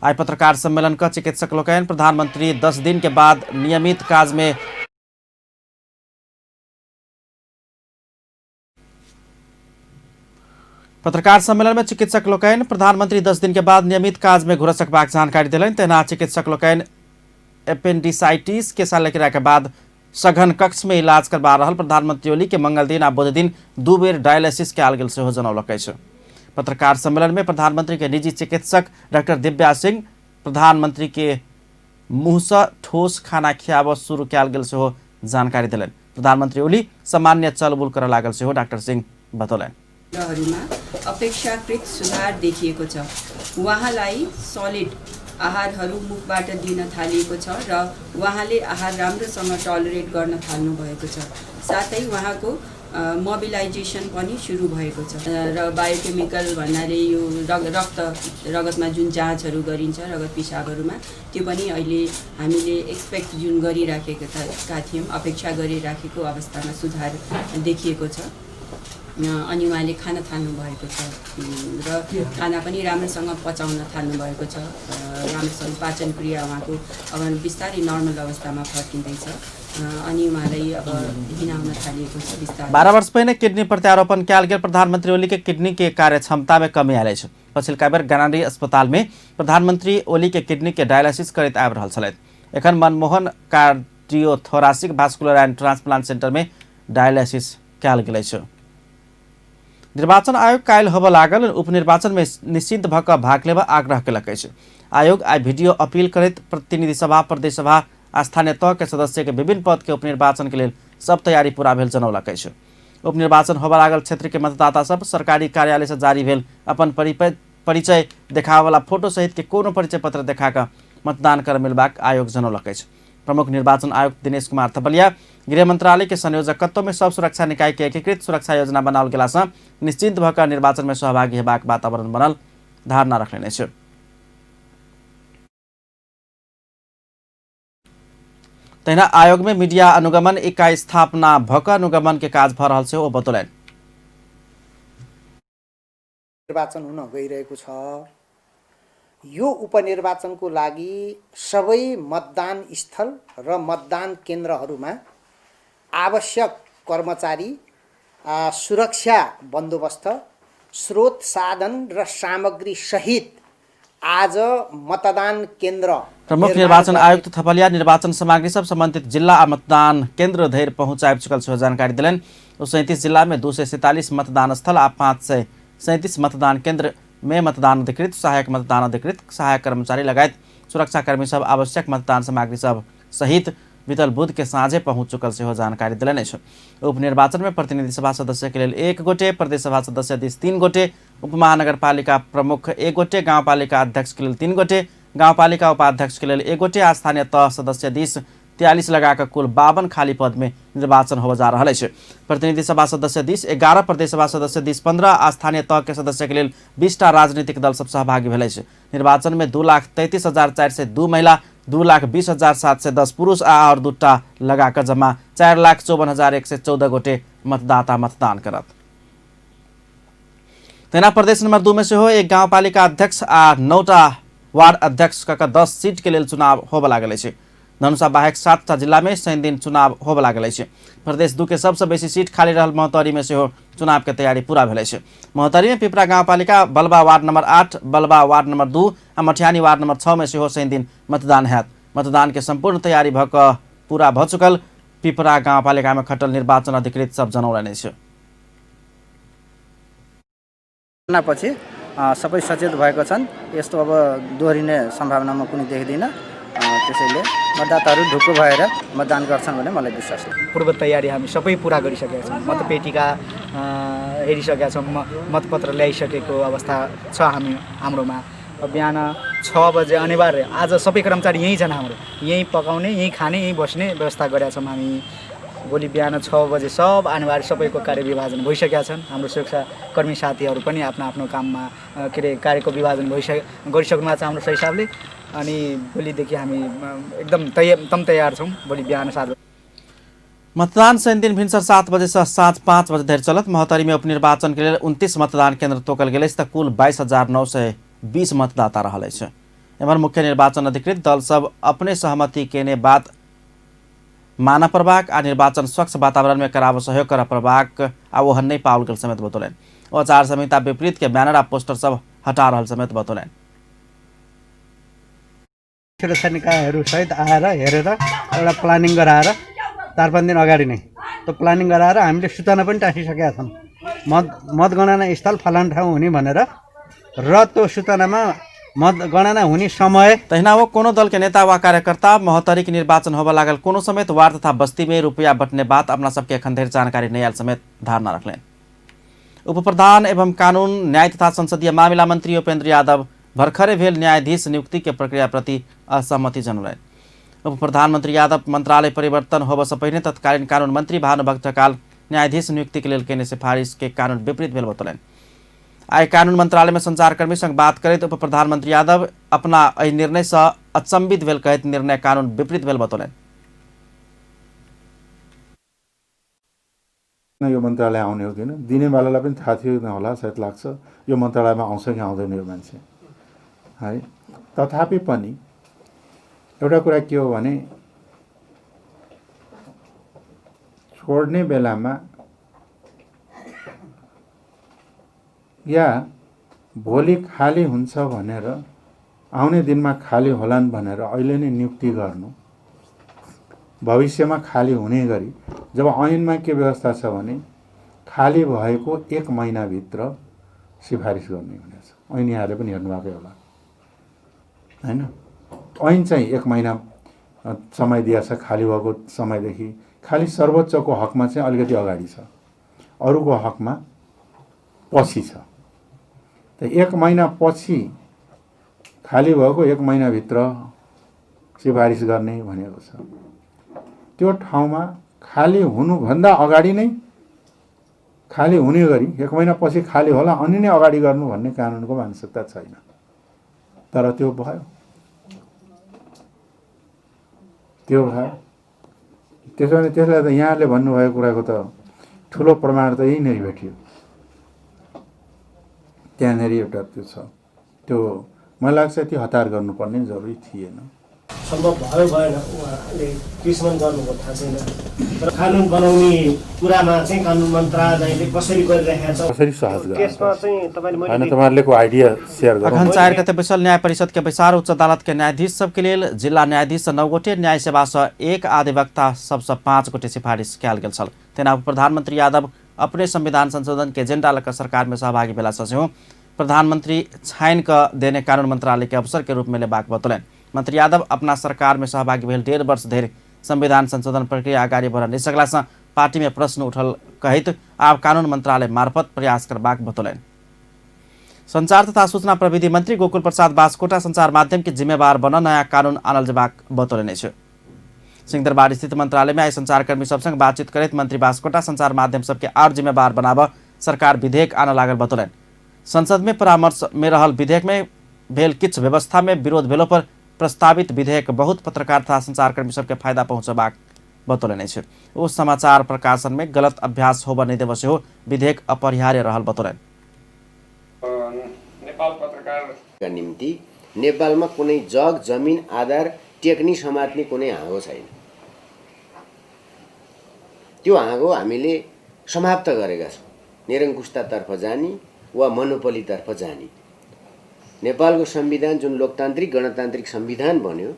आइ पत्रकार सम्मेलन क चिकित्सक लोकनि प्रधानमंत्री 10 दिन के बाद नियमित काज में पत्रकार सम्मेलन में चिकित्सक लोकनि प्रधानमंत्री 10 दिन के बाद नियमित काज में घुर सकबाक जानकारी देलनि। तहिना चिकित्सक लोकनि एपेंडिसाइटिस के शल्यक्रिया के बाद सघन कक्ष में इलाज करवा रहल प्रधानमंत्री ओली के मंगल दिन आ बुध दिन 2 बेर डायलिसिस कयल गेल सेहो जनौलक अछि। पत्रकार सम्मेलन में प्रधानमंत्री के निजी चिकित्सक डॉक्टर दिव्या सिंह प्रधानमंत्री के मुँहसँ ठोस खाना खियाबऽ शुरू कयल गेल सेहो जानकारी देलनि। प्रधानमंत्री ओली सामान्य चलबुल करऽ लागल सेहो डॉक्टर सिंह बतौलनि। अपेक्षाकृत सुधार देखिएको छ। उहाँलाई सलिड आहारहरू मुखबाट दिन थालिएको छ र उहाँले आहार राम्रोसँग टलरेट गर्न थाल्नु भएको छ। साथै उहाँको मोबिलाइजेसन पनि सुरु भएको छ र बायोकेमिकल भन्नाले यो रक्त रगतमा जुन जाँचहरू गरिन्छ रगत पिसाबहरूमा त्यो पनि अहिले हामीले एक्सपेक्ट जुन गरिराखेका थियौँ, अपेक्षा गरिराखेको अवस्थामा सुधार देखिएको छ। अनि उहाँले खान थाल्नु भएको छ र खाना पनि राम्रोसँग पचाउन थाल्नु भएको छ। राम्रोसँग पाचन क्रिया उहाँको अब बिस्तारै नर्मल अवस्थामा फर्किँदैछ। अनि उहाँलाई अब हिँडाउन थालिएको छ बिस्तारै। 12 वर्ष पहिने किडनी प्रत्यारोपण कयल गेल प्रधानमंत्री ओली के किडनी के कार्यक्षमता में कमी आयल अछि। पछिलका बेर गणारी अस्पताल में प्रधानमंत्री ओली के किडनी के डायलिसिस करैत आबि रहल छलथि। एखन Manmohan cardiothoracic vascular and transplant centre में डायलिसिस कयल गेल अछि। निर्वाचन आयोग काल्हि होबय लागल उपनिर्वाचन में निश्चिंत भऽ कऽ भाग लेबऽ आग्रह केलक अछि। आयोग आइ वीडियो अपील करैत प्रतिनिधि सभा, प्रदेश सभा आ स्थानीय तह के सदस्य के विभिन्न पद के उपनिर्वाचन के लेल सब तैयारी पूरा भेल जनौलक अछि। उपनिर्वाचन होबय लागल क्षेत्र के मतदाता सब सरकारी कार्यालय से जारी भेल अपन परिचय देखाबऽवला फोटो सहित के कोनो परिचय पत्र देखा कऽ मतदान कर मिलबाक आयोग जनौलक अछि। प्रमुख निर्वाचन आयुक्त दिनेश कुमार थपलिया गृह मंत्रालय के संयोजकत्व में सब सुरक्षा निकाय के एकीकृत सुरक्षा योजना बनाओल गेला सँ निश्चिंत भऽ कऽ निर्वाचन में सहभागी हेबाक वातावरण बनल धारणा रखलनि अछि। तहिना आयोग में मीडिया अनुगमन इकाई स्थापना भऽ कऽ अनुगमन के काज भऽ रहल सेहो बतौलनि। निर्वाचन हुन गइरहेको छ। यो उपनिर्वाचनको लागि सबै मतदान स्थल र मतदान केन्द्रहरूमा आवश्यक कर्मचारी, सुरक्षा बन्दोबस्त, स्रोत साधन र सामग्री सहित आज मतदान केन्द्र प्रमुख निर्वाचन आयुक्त थपलिया निर्वाचन सामग्री सब संबंधित जिल्ला आ मतदान केन्द्र धरि पहुँचाबि चुकल सेहो जानकारी देलनि। ओ 37 जिल्ला में 247 मतदान स्थल आ 537 मतदान केन्द्र में मतदान अधिकृत, सहायक मतदान अधिकृत, सहायक कर्मचारी लगायत सुरक्षाकर्मी सब आवश्यक मतदान सामग्री सब सहित बीतल बुध के साँझे पहुँच चुकल सेहो जानकारी देलनि अछि। उपनिर्वाचन में प्रतिनिधि सभा सदस्य के लेल 1 गोटे, प्रदेश सभा सदस्य दिस 3 गोटे, उपमहानगरपालिका प्रमुख 1 गोटे, गाउँपालिका अध्यक्ष के लेल 3 गोटे, गाउँपालिका उपाध्यक्ष के लेल 1 गोटे आ स्थानीय तह सदस्य दिस 43 लगा कऽ कुल 52 खाली पद में निर्वाचन होबय जा रहल अछि। प्रतिनिधि सभा सदस्य दिस 11, प्रदेश सभा सदस्य दिस 15 आ स्थानीय तह के सदस्य के लेल 20 टा राजनीतिक दल सब सहभागी भेल अछि। निर्वाचन में 2,33,402 महिला, 2,20,710 पुरुष आ और 2 टा लगा कऽ जमा 4,54,114 गोटे मतदाता मतदान करत। तहिना प्रदेश नंबर 2 में सेहो एक गाउँपालिका अध्यक्ष आ 9टा वार्ड अध्यक्ष क 10 सीट के लेल चुनाव होबय लागल अछि। धनुषा बाहेक 7टा जिला में शनि दिन चुनाव होबय लागल अछि। प्रदेश 2 के सबसँ बेसी सीट खाली रहल महोत्तरी में सेहो चुनाव के तैयारी पूरा भेल अछि। महोत्तरी में पिपरा गाउँपालिका, Balwa ward number 8, Balwa ward number 2 आ मठियानी वार्ड नंबर 6 में सेहो शनि दिन मतदान हैत। मतदान के संपूर्ण तैयारी भ क पूरा भ चुकल पिपरा गाउँपालिका में खटल निर्वाचन अधिकृत सब जनौलनि अछि। पछि सबै सचेत भएको छन्। यस्तो अब दोहोरिने सम्भावना म कुनै देख्दिनँ। त्यसैले मतदाताहरू ढुक्क भएर मतदान गर्छन् भन्ने मलाई विश्वास छ। पूर्व तयारी हामी सबै पुरा गरिसकेका छौँ। मतपेटिका हेरिसकेका छौँ, मतपत्र ल्याइसकेको अवस्था छ हामी हाम्रोमा। बिहान 6 बजे अनिवार्य आज सबै कर्मचारी यहीँ छन् हाम्रो, यहीँ पकाउने, यहीँ खाने, यहीँ बस्ने व्यवस्था गरेका छौँ हामी। भोलि बिहान 6 बजे सब अनिवार्य सबैको कार्य विभाजन भइसकेका छन्। हाम्रो सुरक्षाकर्मी साथीहरू पनि आफ्नो आफ्नो काममा के अरे कार्यको विभाजन गरिसक्नु भएको छ हाम्रो हिसाबले। अनि भोलिदेखि हामी एकदम तयार छौँ। भोलि बिहान 7 बजे मतदान शनि दिन भिन्सर 7 बजे से साँझ 5 बजे धरि चलत। महोत्तरी में उपनिर्वाचन के लेल 29 मतदान केन्द्र तोकल गेल अछि त कुल 22,920 मतदाता रहल अछि। एम्हर मुख्य निर्वाचन अधिकृत दल सब अपने सहमति केने बात मानऽ पड़बाक आ निर्वाचन स्वच्छ वातावरण में कराबऽ सहयोग करऽ पड़बाक आ ओहन नहि पाओल गेल समेत बतौलनि। ओ आचार संहिता विपरीत के बैनर आ पोस्टर सब हटा रहल समेत बतौलनि। सुरक्षा निकायहरू सहित आएर हेरेर एउटा प्लानिङ गराएर 4-5 दिन अगाडि नै त्यो प्लानिङ गराएर हामीले सूचना पनि टाँसिसकेका छौँ। मतगणना स्थल फलानु ठाउँ हुने भनेर र त्यो सूचनामा मतगणना हुने समय। तहिना वो कोनो दल के नेता वा कार्यकर्ता महोत्तरी के निर्वाचन होबय लागल कोनो समेत वार्ड तथा बस्ती में रुपया बटने बात अपना सबके एखन धरि जानकारी नहि आयल समेत धारणा रखलनि। उप प्रधान एवं कानून न्याय तथा संसदीय मामिला मंत्री उपेंद्र यादव भर्खरे भेल न्यायाधीश नियुक्ति के प्रक्रिया प्रति असहमति जनौलनि। उप प्रधानमंत्री यादव मंत्रालय परिवर्तन होबय से पहिने तत्कालीन कानून मंत्री भानुभक्त ढकाल न्यायाधीश नियुक्ति के लेल केने सिफारिश के कानून विपरीत भेल बतौलनि। आइ कानून मंत्रालय में संचारकर्मी संग बात करैत उप प्रधानमंत्री यादव अपना एहि निर्णय से अचंभित भेल कहैत निर्णय कानून विपरीत भेल बतौलनि। यो मन्त्रालय आउने हो किन दिनेवालालाई पनि थाहा थियो होला, सायद लाग्छ यो मन्त्रालयमा आउँछ कि आउँदैन यो मान्छे है। तथापि पनि एउटा कुरा के हो भने छोड्ने बेलामा या भोलि खाली हुन्छ भनेर आउने दिनमा खाली होलान् भनेर अहिले नै नियुक्ति गर्नु, भविष्यमा खाली हुने गरी जब ऐनमा के व्यवस्था छ भने खाली भएको 1 महिनाभित्र सिफारिस गर्ने हुनेछ। ऐन यहाँहरूले पनि हेर्नुभएकै होला हैन। ऐन चाहिँ 1 महिना समय दिएको छ खाली भएको समयदेखि। खाली सर्वोच्चको हकमा चाहिँ अलिकति अगाडि छ, अरूको हकमा पछि छ। त 1 महिना पछि खाली भएको 1 महिनाभित्र सिफारिस गर्ने भनेको छ। त्यो ठाउँमा खाली हुनुभन्दा अगाडि नै खाली हुने गरी 1 महिना पछि खाली होला अनि नै अगाडि गर्नु भन्ने कानुनको मानसिकता छैन। तर त्यो भयो, त्यो भयो। त्यसो भने त्यसलाई त यहाँले भन्नुभएको कुराको त ठुलो प्रमाण त यहीँनिर भेटियो। त्यहाँनिर एउटा त्यो छ, त्यो मलाई लाग्छ त्यो हतार गर्नुपर्ने जरुरी थिएन। सम्भव भयो भएन उहाँले केसम्म गर्नुभयो थाहा छैन, तर कानुन बनाउने कुरामा चाहिँ कानुन मन्त्रालयले कसरी गरिरहेको छ, कसरी सहज गर्छ त्यसमा चाहिँ तपाईले हैन तपाईहरुले आइडिया शेयर गर्नु। अघन 4 गते बैसल न्याय परिषद के बैसार उच्च अदालत के न्यायाधीश सबके लेल जिल्ला न्यायाधीश 9 गोटे, न्याय सेवा सँ 1 अधिवक्ता सबसँ 5 गोटे सिफारिस कयल गेल छल। तेना प्रधानमंत्री यादव अपने संविधान संशोधन के एजेंडा लऽ कऽ सरकार में सहभागी भेला सँ सेहो प्रधानमंत्री छानि कऽ देने कानून मंत्रालय के अवसर के रूप में लेबाक बतौलनि। मंत्री यादव अपना सरकार में सहभागी भेल 1.5 वर्ष धरि संविधान संशोधन प्रक्रिया अगाडि बढ़ नहि सकला सँ पार्टी में प्रश्न उठल कहैत आब कानून मंत्रालय मार्फत प्रयास करबाक बतौलनि। संचार तथा सूचना प्रविधि मंत्री गोकुल प्रसाद बास्कोटा संचार माध्यम के जिम्मेवार बन नयाँ कानून आनल जेबाक बतौलनि अछि। सिंहदरबार स्थित मंत्रालय में आइ संचारकर्मी सबसँग बातचीत करैत मंत्री बास्कोटा संचार माध्यम सबके आर जिम्मेवार बनाब सरकार विधेयक आन लागल बतौलनि। संसद में परामर्श में रहल विधेयक में भेल किछु व्यवस्था में विरोध भेलो पर प्रस्तावित विधेयक बहुत पत्रकार तथा संचारकर्मी सबके फायदा पहुँचेबाक बतौलनि अछि। ओ समाचार प्रकाशन में गलत अभ्यास होबऽ नहि देबऽ सेहो विधेयक अपरिहार्य रहल बतौलनि। का निम्ति नेपालमा कुनै जग जमिन आधार टेक्नी समात्ने कुनै हाँगो छैन। त्यो हाँगो हामीले समाप्त गरेका छौँ। निरङ्कुशतातर्फ जाने वा मोनोपोलीतर्फ जाने। नेपालको संविधान जुन लोकतान्त्रिक गणतान्त्रिक संविधान बन्यो,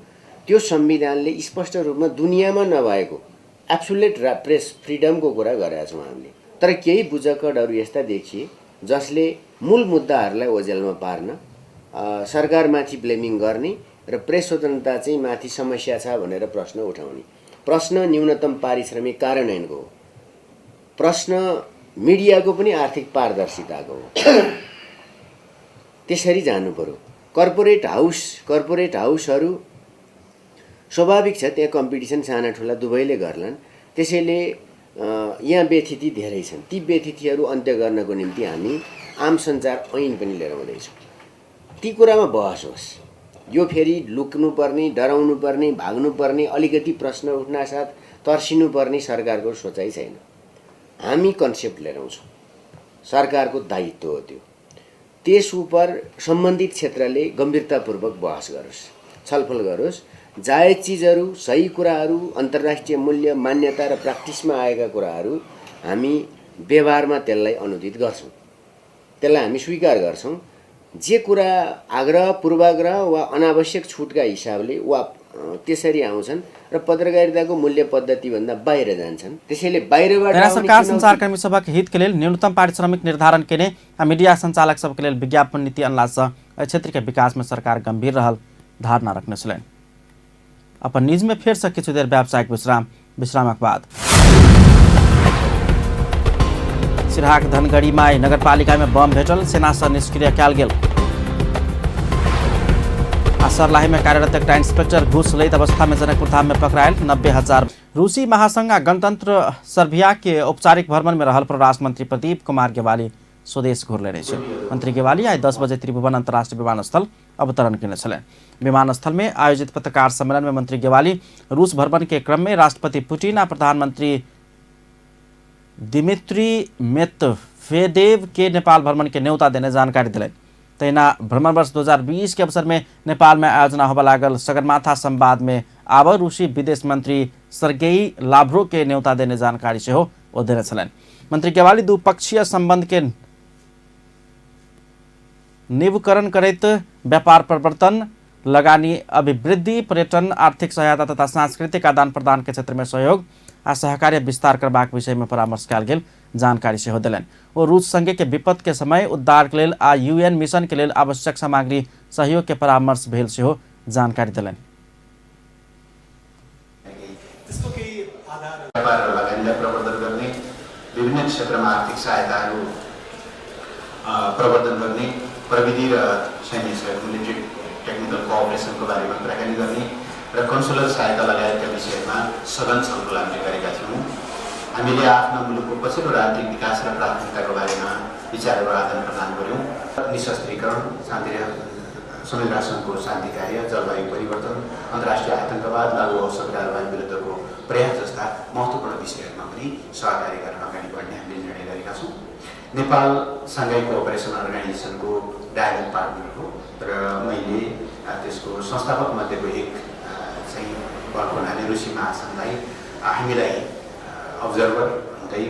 त्यो संविधानले स्पष्ट रूपमा दुनियाँमा नभएको एब्सोल्युट प्रेस फ्रिडमको कुरा गरेका छौँ हामीले। तर केही बुझक्कडहरू यस्ता देखिए जसले मूल मुद्दाहरूलाई ओझेलमा पार्न, सरकारमाथि ब्लेमिङ गर्ने र प्रेस स्वतन्त्रता चाहिँ माथि समस्या छ भनेर प्रश्न उठाउने। प्रश्न न्यूनतम पारिश्रमिक कार्यान्वयनको हो, प्रश्न मिडियाको पनि आर्थिक पारदर्शिताको हो। त्यसरी जानु पर्यो। कर्पोरेट हाउसहरू स्वाभाविक छ, त्यहाँ कम्पिटिसन साना ठुला दुवैले गर्लान्। त्यसैले यहाँ व्यथिति धेरै छन्। ती व्यथितिहरू अन्त्य गर्नको निम्ति हामी आम सञ्चार ऐन पनि लिएर आउँदैछौँ। ती कुरामा बहस होस्। यो फेरि लुक्नुपर्ने, डराउनु पर्ने, भाग्नुपर्ने, अलिकति प्रश्न उठ्नासाथ तर्सिनुपर्ने सरकारको सोचाइ छैन। हामी कन्सेप्ट लिएर आउँछौँ, सरकारको दायित्व हो त्यो। त्यस उप सम्बन्धित क्षेत्रले गम्भीरतापूर्वक बहस गरोस्, छलफल गरोस्। जायज चिजहरू, सही कुराहरू, अन्तर्राष्ट्रिय मूल्य मान्यता र प्र्याक्टिसमा आएका कुराहरू हामी व्यवहारमा त्यसलाई अनुदित गर्छौँ, त्यसलाई हामी स्वीकार गर्छौँ। जे कुरा आग्रह पूर्वाग्रह वा अनावश्यक छुटका हिसाबले वा त्यसरी आउँछन् र पत्रकारिताको मूल्य पद्धतिभन्दा बाहिर जान्छन्, त्यसैले बाहिरबाट सरकार सञ्चारकर्मी सभाको हितके लेल न्यूनतम पारिश्रमिक निर्धारण केने आ मीडिया संचालक सबके लेल विज्ञापन नीति अनलासँ एहि क्षेत्रके विकासमे सरकार गंभीर रहल धारणा रखने छलनि। अपन न्यूजमे फेरसँ किछु देर व्यावसायिक विश्राम, विश्रामक बाद सिरहाक धनगढ़ीमा नगरपालिकामे बम भेटल, सेनासँ निष्क्रिय कयल गेल। आ सर्लाहीमे कार्यरत एकटा इंस्पेक्टर घूस लैत अवस्थामे जनकपुर धाममे पकड़ायल 90,000। रूसी महासंघ आ गणतंत्र सर्बिया के औपचारिक भ्रमण में रहल परराष्ट्र मंत्री प्रदीप कुमार गेवाली स्वदेश घुरले अछि। मंत्री गेवाली आइ 10 बजे त्रिभुवन अंतर्राष्ट्रीय विमानस्थल अवतरण केने छलनि। विमानस्थल में आयोजित पत्रकार सम्मेलन में मंत्री गेवाली रूस भ्रमण के क्रम में राष्ट्रपति पुतिन आ प्रधानमंत्री दिमित्री मेदवेदेव के नेपाल भ्रमण के न्योता देने जानकारी दिलनि। तहिना भ्रमण वर्ष 2020 के अवसर में नेपाल में आयोजना होबय लागल सगरमाथा संवाद में आब रूसी विदेश मंत्री सर्गेई लाव्रोव के न्योता देने जानकारी सेहो ओ देने छलनि। मंत्री गेवाली द्विपक्षीय संबंध के नवीकरण करैत व्यापार प्रवर्तन, लगानी अभिवृद्धि, पर्यटन, आर्थिक सहायता तथा सांस्कृतिक आदान प्रदान के क्षेत्र में सहयोग आ सहकार्य विस्तार करबाक विषय में परामर्श कयल गेल जानकारी सेहो देलनि। ओ रूस संघ के विपद के समय उद्धार के लेल आ यूएन मिशन के लेल आवश्यक सामग्री सहयोग के परामर्श भेल सेहो जानकारी देलनि। व्यापार र लगानीलाई प्रवर्धन गर्ने, विभिन्न क्षेत्रमा आर्थिक सहायताहरू प्रवर्धन गर्ने, प्रविधि र सैन्य सहयोग मिलिट्री टेक्निकल कोअपरेसनको बारेमा कुराकानी गर्ने र कन्सुलर सहायता लगायतका विषयमा सघन छलफल हामीले गरेका थियौँ। हामीले आफ्ना मुलुकको पछिल्लो राजनीतिक विकास र प्राथमिकताको बारेमा विचारहरू आदान प्रदान गऱ्यौँ। निशस्त्रीकरण, शान्ति संयुक्त राष्ट्रसङ्घको शान्ति कार्य, जलवायु परिवर्तन, अन्तर्राष्ट्रिय आतङ्कवाद, लागु औषध कारबाही विरुद्धको प्रयास जस्ता महत्त्वपूर्ण विषयहरूमा पनि सहकार्य गर्न अगाडि बढ्ने हामीले निर्णय गरेका छौँ। नेपाल साङ्घाई कोअपरेसन अर्गनाइजेसनको डायलग पार्टनर हो र मैले त्यसको संस्थापक मध्येको एक चाहिँ भएको हुनाले रुसी महासङ्घलाई हामीलाई अब्जर्भर हुँदै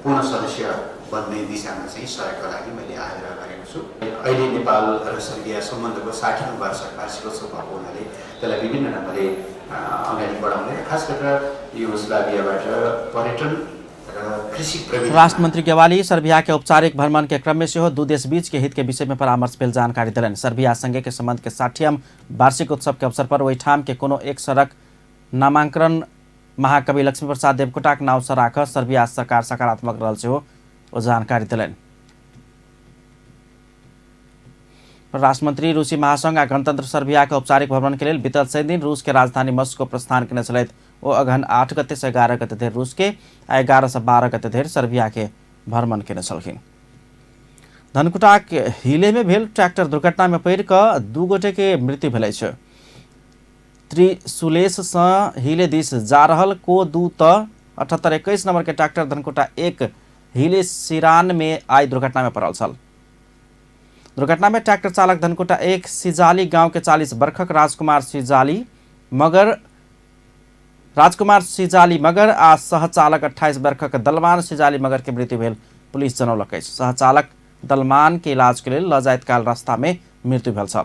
पूर्ण सदस्य बन्ने दिशामा चाहिँ सहयोगका लागि मैले आग्रह गरेको छु। अहिले नेपाल र सर्बिया सम्बन्धको 60औं वार्षिकोत्सव भएको हुनाले त्यसलाई विभिन्न ढङ्गले अगाडि बढाउने र खास गरेर युगोस्लाभियाबाट पर्यटन र कृषि प्रविधि। परराष्ट्र मंत्री गेवाली सर्बिया के औपचारिक भ्रमण के क्रम में सेहो दू देश बीच के हित के विषय में परामर्श भेल जानकारी देलनि। सर्बिया संघ के संबंध के 60वां वार्षिक उत्सव के अवसर पर ओहिठाम के कोनो एक सड़क नामांकन महाकवि लक्ष्मी प्रसाद देवकोटाक नाव से राख सर्बिया सरकार सकारात्मक रहल सेहो ओ जानकारी देलनि। परराष्ट्र मंत्री रूसी महासंघ आ गणतंत्र सर्बिया के औपचारिक भ्रमण के लेल बीतल 100 दिन रूस के राजधानी मॉस्को प्रस्थान केने छलथि। ओ अगहन 8 गते से 11 गते धरि रूस के आ 11 से 12 गते धरि सर्बिया के भ्रमण केने छलखिन। धनकुटाक हिले में भेल ट्रैक्टर दुर्घटना में पड़ि कऽ 2 गोटे के मृत्यु भेल अछि। त्रिशूलेश सँ हिले दिस जा रहल को 2 त 7821 नंबर के ट्रैक्टर धनकुटा 1 हिले सिरान में आई दुर्घटना में पड़ल छल। दुर्घटना में ट्रैक्टर चालक धनकुटा 1 सिजाली गांव के 40 बरखक राजकुमार सिजाली मगर आ सहचालक 28 बरखक दलमान सिजाली मगर के मृत्यु भेल पुलिस जनौलक अछि। सहचालक दलमान के इलाज के लेल ल जाइत काल रास्ता में मृत्यु भेल छल।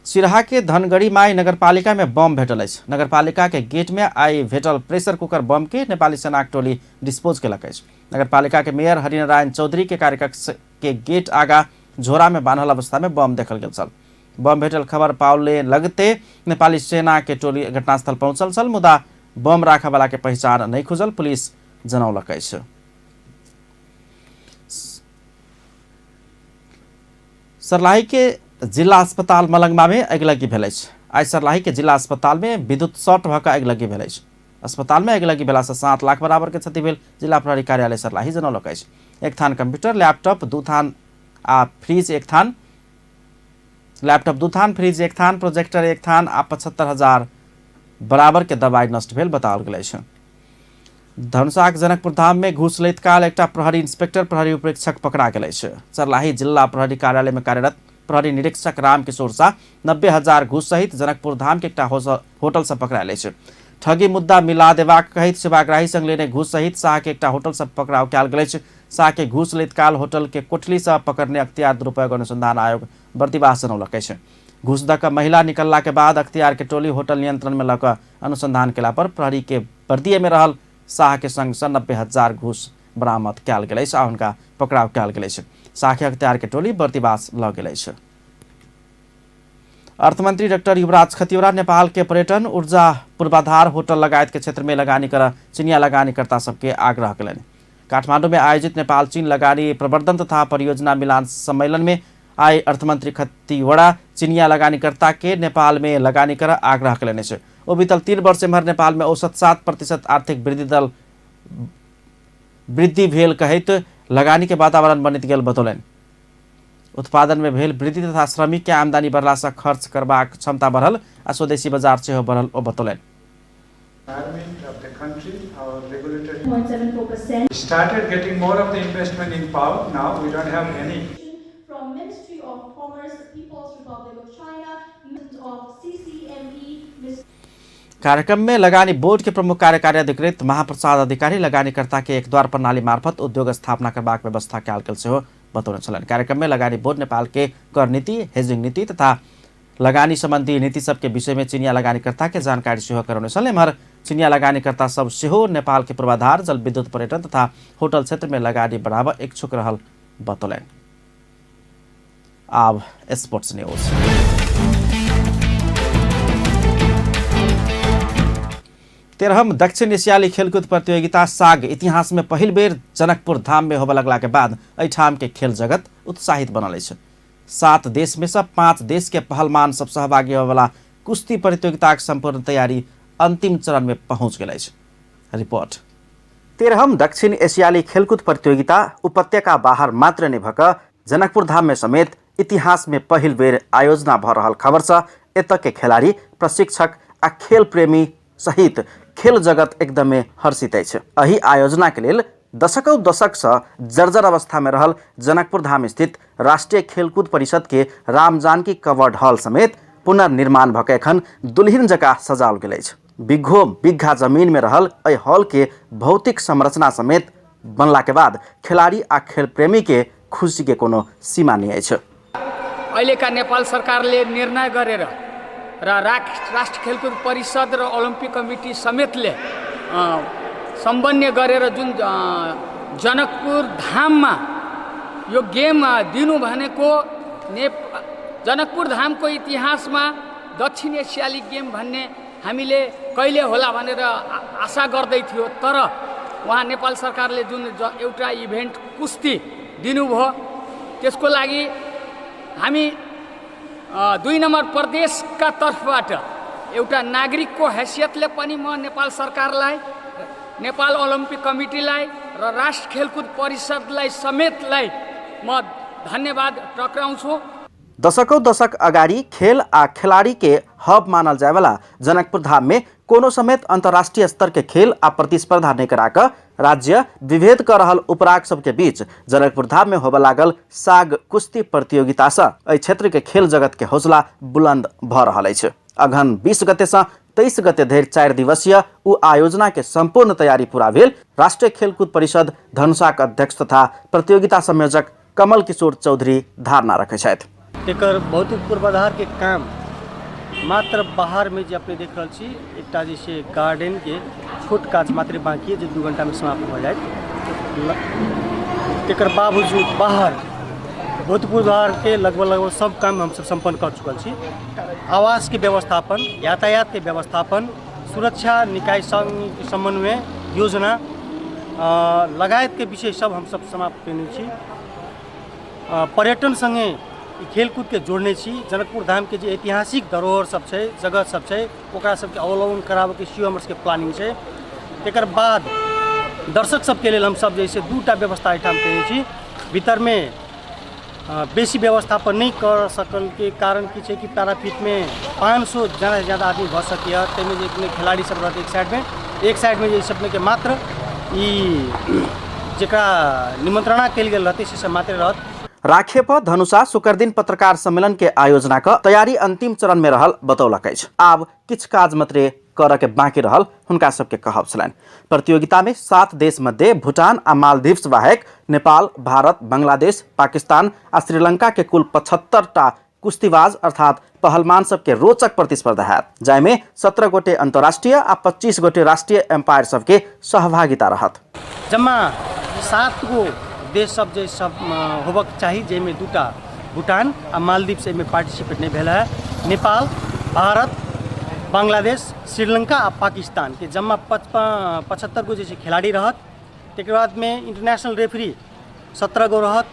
सिरहा के धनगढ़ी माई नगरपालिका में बम भेटल अछि। नगरपालिका के गेट में आई भेटल प्रेशर कुकर बम के नेपाली सेनाक टोली डिस्पोज केलक अछि। नगरपालिका के मेयर हरिनारायण चौधरी के कार्यकक्ष के गेट आगा झोरा में बान्हल अवस्था में बम देखल गेल छल। बम भेटल खबर पावले लगते नेपाली सेना के टोली घटनास्थल पहुंचल छल, मुदा बम राखऽवाला के पहचान नहीं खुजल पुलिस जनौलक अछि। सर्लाही के जिला अस्पताल मलंगमा में अगिलगी भेल अछि। आइ सर्लाही के जिला अस्पताल में विद्युत शॉर्ट भऽ कऽ अगिलगी भेल अछि। अस्पताल में अगिलगी भेला से 7 लाख बराबर के क्षति भेल जिला प्रहरी कार्यालय सर्लाही जनौलक अछि। 1 थान कंप्यूटर, लैपटॉप 2 थान आ फ्रिज 1 थान, लैपटॉप 2 थान, फ्रिज 1 थान, प्रोजेक्टर 1 थान आ 75,000 बराबर के दवाई नष्ट भेल बताओल गेल अछि। धनुषाक जनकपुर धाम में घूस लैत काल एकटा प्रहरी इंस्पेक्टर प्रहरी उपरीक्षक पकड़ा गेल अछि। सर्लाही जिला प्रहरी कार्यालय में कार्यरत प्रहरी निरीक्षक रामकिशोर शाह 90,000 घूस सहित जनकपुर धाम के एकटा होटल से पकड़ायल अछि। ठगी मुद्दा मिला देबाक कहैत सेवाग्राही संग लेने घूस सहित शाह के एकटा होटल से पकड़ाव कयल गेल अछि। शाह के घूस लैत काल होटल के कोठली से पकड़ने अख्तियार दुरुपयोग अनुसंधान आयोग बर्दिवास जनौलक अछि। घूस दऽ कऽ महिला निकलला के बाद अख्तियार के टोली होटल नियंत्रण में लऽ कऽ अनुसंधान केला पर प्रहरी के बर्दिये में रहल शाह के संग सँ 90,000 घूस बरामद कयल गेल अछि आ हुनका पकड़ाव कयल गेल अछि। शाह के अख्तियार के टोली बर्दिवास लऽ गेल अछि। अर्थमंत्री डॉक्टर युवराज खतिवड़ा नेपाल के पर्यटन, ऊर्जा, पूर्वाधार, होटल लगायत के क्षेत्र में लगानी कर चिनिया लगानीकर्ता सबके आग्रह कयलनि। काठमांडू में आयोजित नेपाल चीन लगानी प्रवर्धन तथा परियोजना मिलान सम्मेलन में आई अर्थमंत्री खतिवड़ा चिनिया लगानीकर्ता के नेपाल में लगानी कर आग्रह कयलनि अछि। ओ बीतल 3 वर्ष एम्हर नेपाल में औसत 7% आर्थिक वृद्धि दर वृद्धि भेल कहैत लगानी के वातावरण बनित गेल बतौलनि। उत्पादन में भेल वृद्धि तथा श्रमिक के आमदनी बढ़ला से खर्च करबाक क्षमता बढ़ल आ स्वदेशी बाजार सेहो बढ़ल ओ बतौलनि। Started getting more of the investment in power. Now we don't have any. From Ministry of Commerce, People's Republic of China, of CCME. कार्यक्रम में लगानी बोर्ड के प्रमुख कार्यकारी अधिकृत महाप्रसाद अधिकारी लगानीकर्ता के एक द्वार प्रणाली मार्फत उद्योग स्थापना करबाक व्यवस्था कयल गेल सेहो बतौने छलनि। कार्यक्रम में लगानी बोर्ड नेपाल के कर नीति, हेजिंग नीति तथा लगानी संबंधी नीति सबके विषय में चिनिया लगानीकर्ता के जानकारी सेहो करौने छल। एम्हर चिनिया लगानीकर्ता सब सेहो नेपाल के पूर्वाधार, जलविद्युत, पर्यटन तथा होटल क्षेत्र में लगानी बढ़ाबऽ इच्छुक रहल बतौलनि। आब स्पोर्ट्स न्यूज। 13म दक्षिण एशियाली खेलकूद प्रतियोगिता साग इतिहास में पहिल बेर जनकपुर धाम में होबय लगला के बाद एहिठाम के खेल जगत उत्साहित बनल अछि। 7 देश में से 5 देश के पहलमान सब सहभागी होबयवला कुश्ती प्रतियोगिताक संपूर्ण तैयारी अंतिम चरण में पहुंच गेल अछि। रिपोर्ट। 13म दक्षिण एशियाली खेलकूद प्रतियोगिता उपत्यका बाहर मात्र नहि भऽ कऽ जनकपुर धाम में समेत इतिहास में पहिल बेर आयोजना भऽ रहल खबर से एतय के खेलाड़ी, प्रशिक्षक आ खेल प्रेमी सहित खेल जगत एकदमै हर्षित अछि। एहि आयोजना के लेल दशकौं दशक से जर्जर अवस्था में रहल जनकपुर धाम स्थित राष्ट्रीय खेलकूद परिषद के रामजानकी कवर्ड हॉल समेत पुनर्निर्माण भऽ के एखन दुल्हिन जकाँ सजाओल गेल अछि। बिघो बिघा जमीन में रहल एहि हॉल के भौतिक संरचना समेत बनला के बाद खिलाड़ी आ खेल प्रेमी के खुशी के कोनो सीमा नहीं अछि। अहिलेका नेपाल सरकारले निर्णय गरेर र राष्ट्र खेलकुद परिषद र ओलम्पिक कमिटी समेतले समन्वय गरेर जुन जनकपुर धाममा यो गेम दिनु भनेको जनकपुर धामको इतिहासमा दक्षिण एसियाली गेम भन्ने हामीले कहिले होला भनेर आशा गर्दै थियो, तर उहाँ नेपाल सरकारले जुन एउटा इभेन्ट कुस्ती दिनुभयो त्यसको लागि हामी 2 नम्बर प्रदेशका तर्फबाट एउटा नागरिकको हैसियतले पनि म नेपाल सरकारलाई, नेपाल ओलम्पिक कमिटीलाई र राष्ट्र खेलकुद परिषदलाई समेतलाई म धन्यवाद टक्राउँछु। दशकौं दशक अगाडि खेल आ खेलाड़ी के हब मानल जायवाला जनकपुर धाम में कोनो समेत अंतर्राष्ट्रीय स्तर के खेल आ प्रतिस्पर्धा नहीं करा कऽ राज्य विभेद कर रहल उपराग सबके बीच जनकपुर धाम में होबय लागल साग कुश्ती प्रतियोगिता से एहि क्षेत्र के खेल जगत के हौसला बुलंद भऽ रहल अछि। अगहन 20 गते से 23 गते धरि 4 दिवसीय उ आयोजना के संपूर्ण तैयारी पूरा भेल राष्ट्रीय खेलकूद परिषद धनुषाक अध्यक्ष तथा प्रतियोगिता संयोजक कमल किशोर चौधरी धारणा रखै छथि। एकर भौतिक पूर्वाधार के काम मात्र बाहर में जे अपने देख रहल छी एकटा जे छै गार्डन के छोट काज मात्र बाकी जे 2 घंटा में समाप्त भऽ जायत। तेकर बावजूद बाहर भौतिक पूर्वाधार के लगभग सब काम हमसब सम्पन्न कर चुकल छी। आवास के व्यवस्थापन, यातायात के व्यवस्थापन, सुरक्षा निकाय संग समन्वय योजना लगायत के विषय सब हमसब समाप्त केने छी। पर्यटन संगे खेलकूद के जोड़ने छी। जनकपुर धाम के जे ऐतिहासिक धरोहर सब छै, जगह सब छै, ओकरा सबके अवलोकन कराबऽके सेहो हमर सबके प्लानिंग छै। तकर बाद दर्शक सबके लेल हमसब जे छै 2टा व्यवस्था एहिठाम केने छी। भीतरमे बेसी व्यवस्थापन नहि कर सकल के कारण की छै कि पैराफिटमे 500 ज़्यादा से ज़्यादा आदमी भऽ सकैए। ताहिमे जे अपने खिलाड़ी सब रहत एक साइडमे जे अपनेके मात्र ई जकरा निमंत्रणा कयल गेल रहतै से सब मात्र रहत। राखेप धनुषा शुक्रदिन पत्रकार सम्मेलन के आयोजना क तैयारी अंतिम चरण में रहल बतौलक अछि। आब किछु काज मात्रे करऽ के बाकी रहल हुनका सबके कहब छलनि। प्रतियोगिता में 7 देश मध्य भूटान आ मालदीव्स वाहेक नेपाल, भारत, बांग्लादेश, पाकिस्तान आ श्रीलंका के कुल 75टा कुश्तीबाज अर्थात पहलवान सबके रोचक प्रतिस्पर्धा हैत, जाहिमे 17 गोटे अंतर्राष्ट्रीय आ 25 गोटे राष्ट्रीय एम्पायर सबके सहभागिता रहत। जम्मा 7 गो देश सब जे सब होबक चाही, जाहिमे 2टा भूटान आ मालदीव एहिमे पार्टिसिपेट नहीं भेल है। नेपाल, भारत, बांग्लादेश, श्रीलंका आ पाकिस्तान के जम्मा 75 गो जे खिलाड़ी रहत। तकर बाद में इंटरनेशनल रेफरी 17 गो रहत।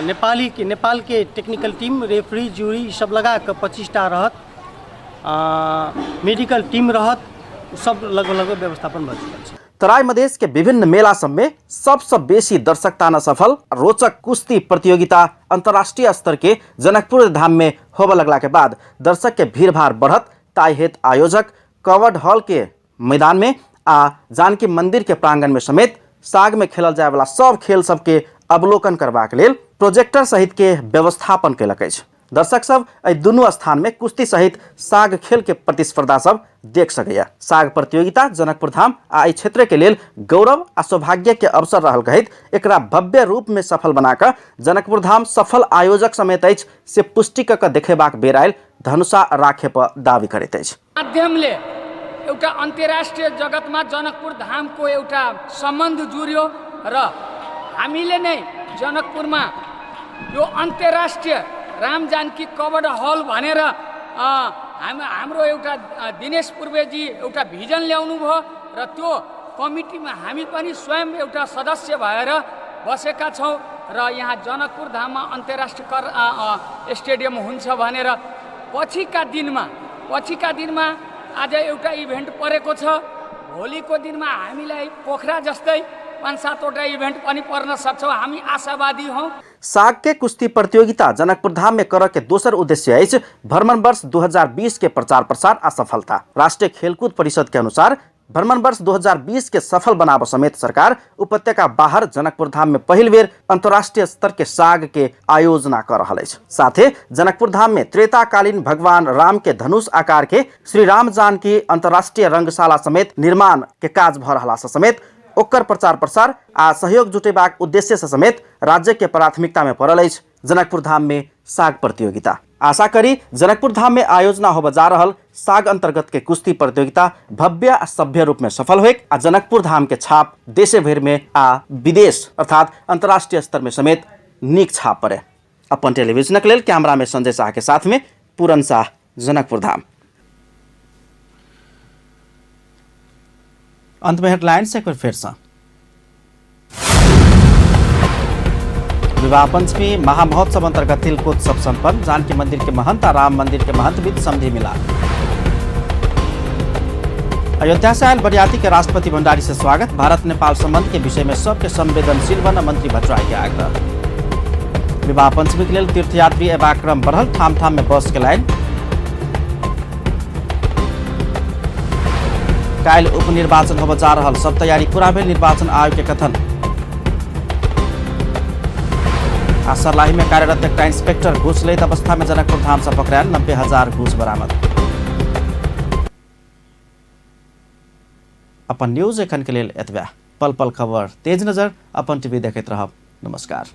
नेपाल के टेक्निकल टीम, रेफरी, ज्यूरी सब लगा के 25टा रहत। मेडिकल टीम रहत। सब लगभग व्यवस्थापन भऽ चुकल छै। तराई मधेश के विभिन्न मेला सब में सबसे बेसी दर्शक ताना सफल रोचक कुश्ती प्रतियोगिता अंतर्राष्ट्रीय स्तर के जनकपुर धाम में होबय लगला के बाद दर्शक के भीड़भाड़ बढ़त, ताहि हेतु आयोजक कवर्ड हॉल के मैदान में आ जानकी मंदिर के प्रांगण में समेत साग में खेलल जाय वाला सब खेल सबके अवलोकन करबाक लेल प्रोजेक्टर सहित के व्यवस्थापन कयलक अछि। दर्शक सब एहि दुनू स्थान में कुश्ती सहित साग खेल के प्रतिस्पर्धा सब देख सकैया। साग प्रतियोगिता जनकपुर धाम आ एहि क्षेत्र के लेल गौरव आ सौभाग्य के अवसर रहल कहैत एकरा भव्य रूप में सफल बनाकऽ जनकपुर धाम सफल आयोजक समेत अछि से पुष्टि कऽ कऽ देखेबाक बेर आयल धनुषा राखेप दावी करैत अछि। माध्यमले एउटा अन्तर्राष्ट्रिय जगतमा जनकपुर धामको एउटा सम्बन्ध जुड्यो र हामीले नै जनकपुरमा यो अन्तर्राष्ट्रिय राम जानकी कवर्ड हल भनेर हाम्रो एउटा दिनेश पूर्वेजी एउटा भिजन ल्याउनु भयो र त्यो कमिटीमा हामी पनि स्वयं एउटा सदस्य भएर बसेका छौँ र यहाँ जनकपुर धाममा अन्तर्राष्ट्रिय कर स्टेडियम हुन्छ भनेर पछिका दिनमा आज एउटा इभेन्ट परेको छ। भोलिको दिनमा हामीलाई पोखरा जस्तै 5-7वटा इभेन्ट पनि पर्न सक्छ, हामी आशावादी हौँ। साग के कुश्ती प्रतियोगिता जनकपुर धाम में करऽ के दोसर उद्देश्य अछि भ्रमण वर्ष 2020 के प्रचार प्रसार आ सफलता। राष्ट्रीय खेलकूद परिषद के अनुसार भ्रमण वर्ष 2020 के सफल बनाब समेत सरकार उपत्यका बाहर जनकपुर धाम में पहिल बेर अंतर्राष्ट्रीय स्तर के साग के आयोजना कर रहल अछि। साथे जनकपुर धाम में त्रेताकालीन भगवान राम के धनुष आकार के श्री राम जानकी अंतर्राष्ट्रीय रंगशाला समेत निर्माण के काज भ रहला से समेत ओकर प्रचार प्रसार आ सहयोग जुटेबाक उद्देश्य से समेत राज्य के प्राथमिकता में पड़ल अछि जनकपुर धाम में साग प्रतियोगिता। आशा करी जनकपुर धाम में आयोजना होबय जा रहल साग अंतर्गत के कुश्ती प्रतियोगिता भव्य आ सभ्य रूप में सफल होइक आ जनकपुर धाम के छाप देशे भरि में आ विदेश अर्थात अंतर्राष्ट्रीय स्तर में समेत नीक छाप पड़े। अपन टेलीविजनक लेल कैमरा में संजय शाह के साथ में पूरन शाह, जनकपुर धाम। अंत में हेडलाइंस एक बार फिर से। विवाह पंचमी महामहोत्सव अंतर्गत तिलकोत्सव संपन्न, जानकी मंदिर के महंत आ राम मंदिर के महंत बीच संधि मिला। अयोध्या से आयल बरियाती के राष्ट्रपति भंडारी से स्वागत, भारत नेपाल संबंध के विषय में सबके संवेदनशील बन मंत्री भट्टराई के आग्रह। विवाह पंचमी के लेल तीर्थयात्री अयबाक क्रम बढ़ल, ठाम ठाम में बस के लाइन। काल्हि उपनिर्वाचन होबय जा रहल, सब तैयारी पूरा भेल, निर्वाचन आयोग के कथन। आ सर्लाही में कार्यरत एकटा इंस्पेक्टर घूस लैत अवस्था में जनकपुर धाम से पकड़ायल, 90,000 घूस बरामद। अपन न्यूज एखन के लेल एतबे। पल पल खबर तेज नजर अपन टीवी देखैत रहब। नमस्कार।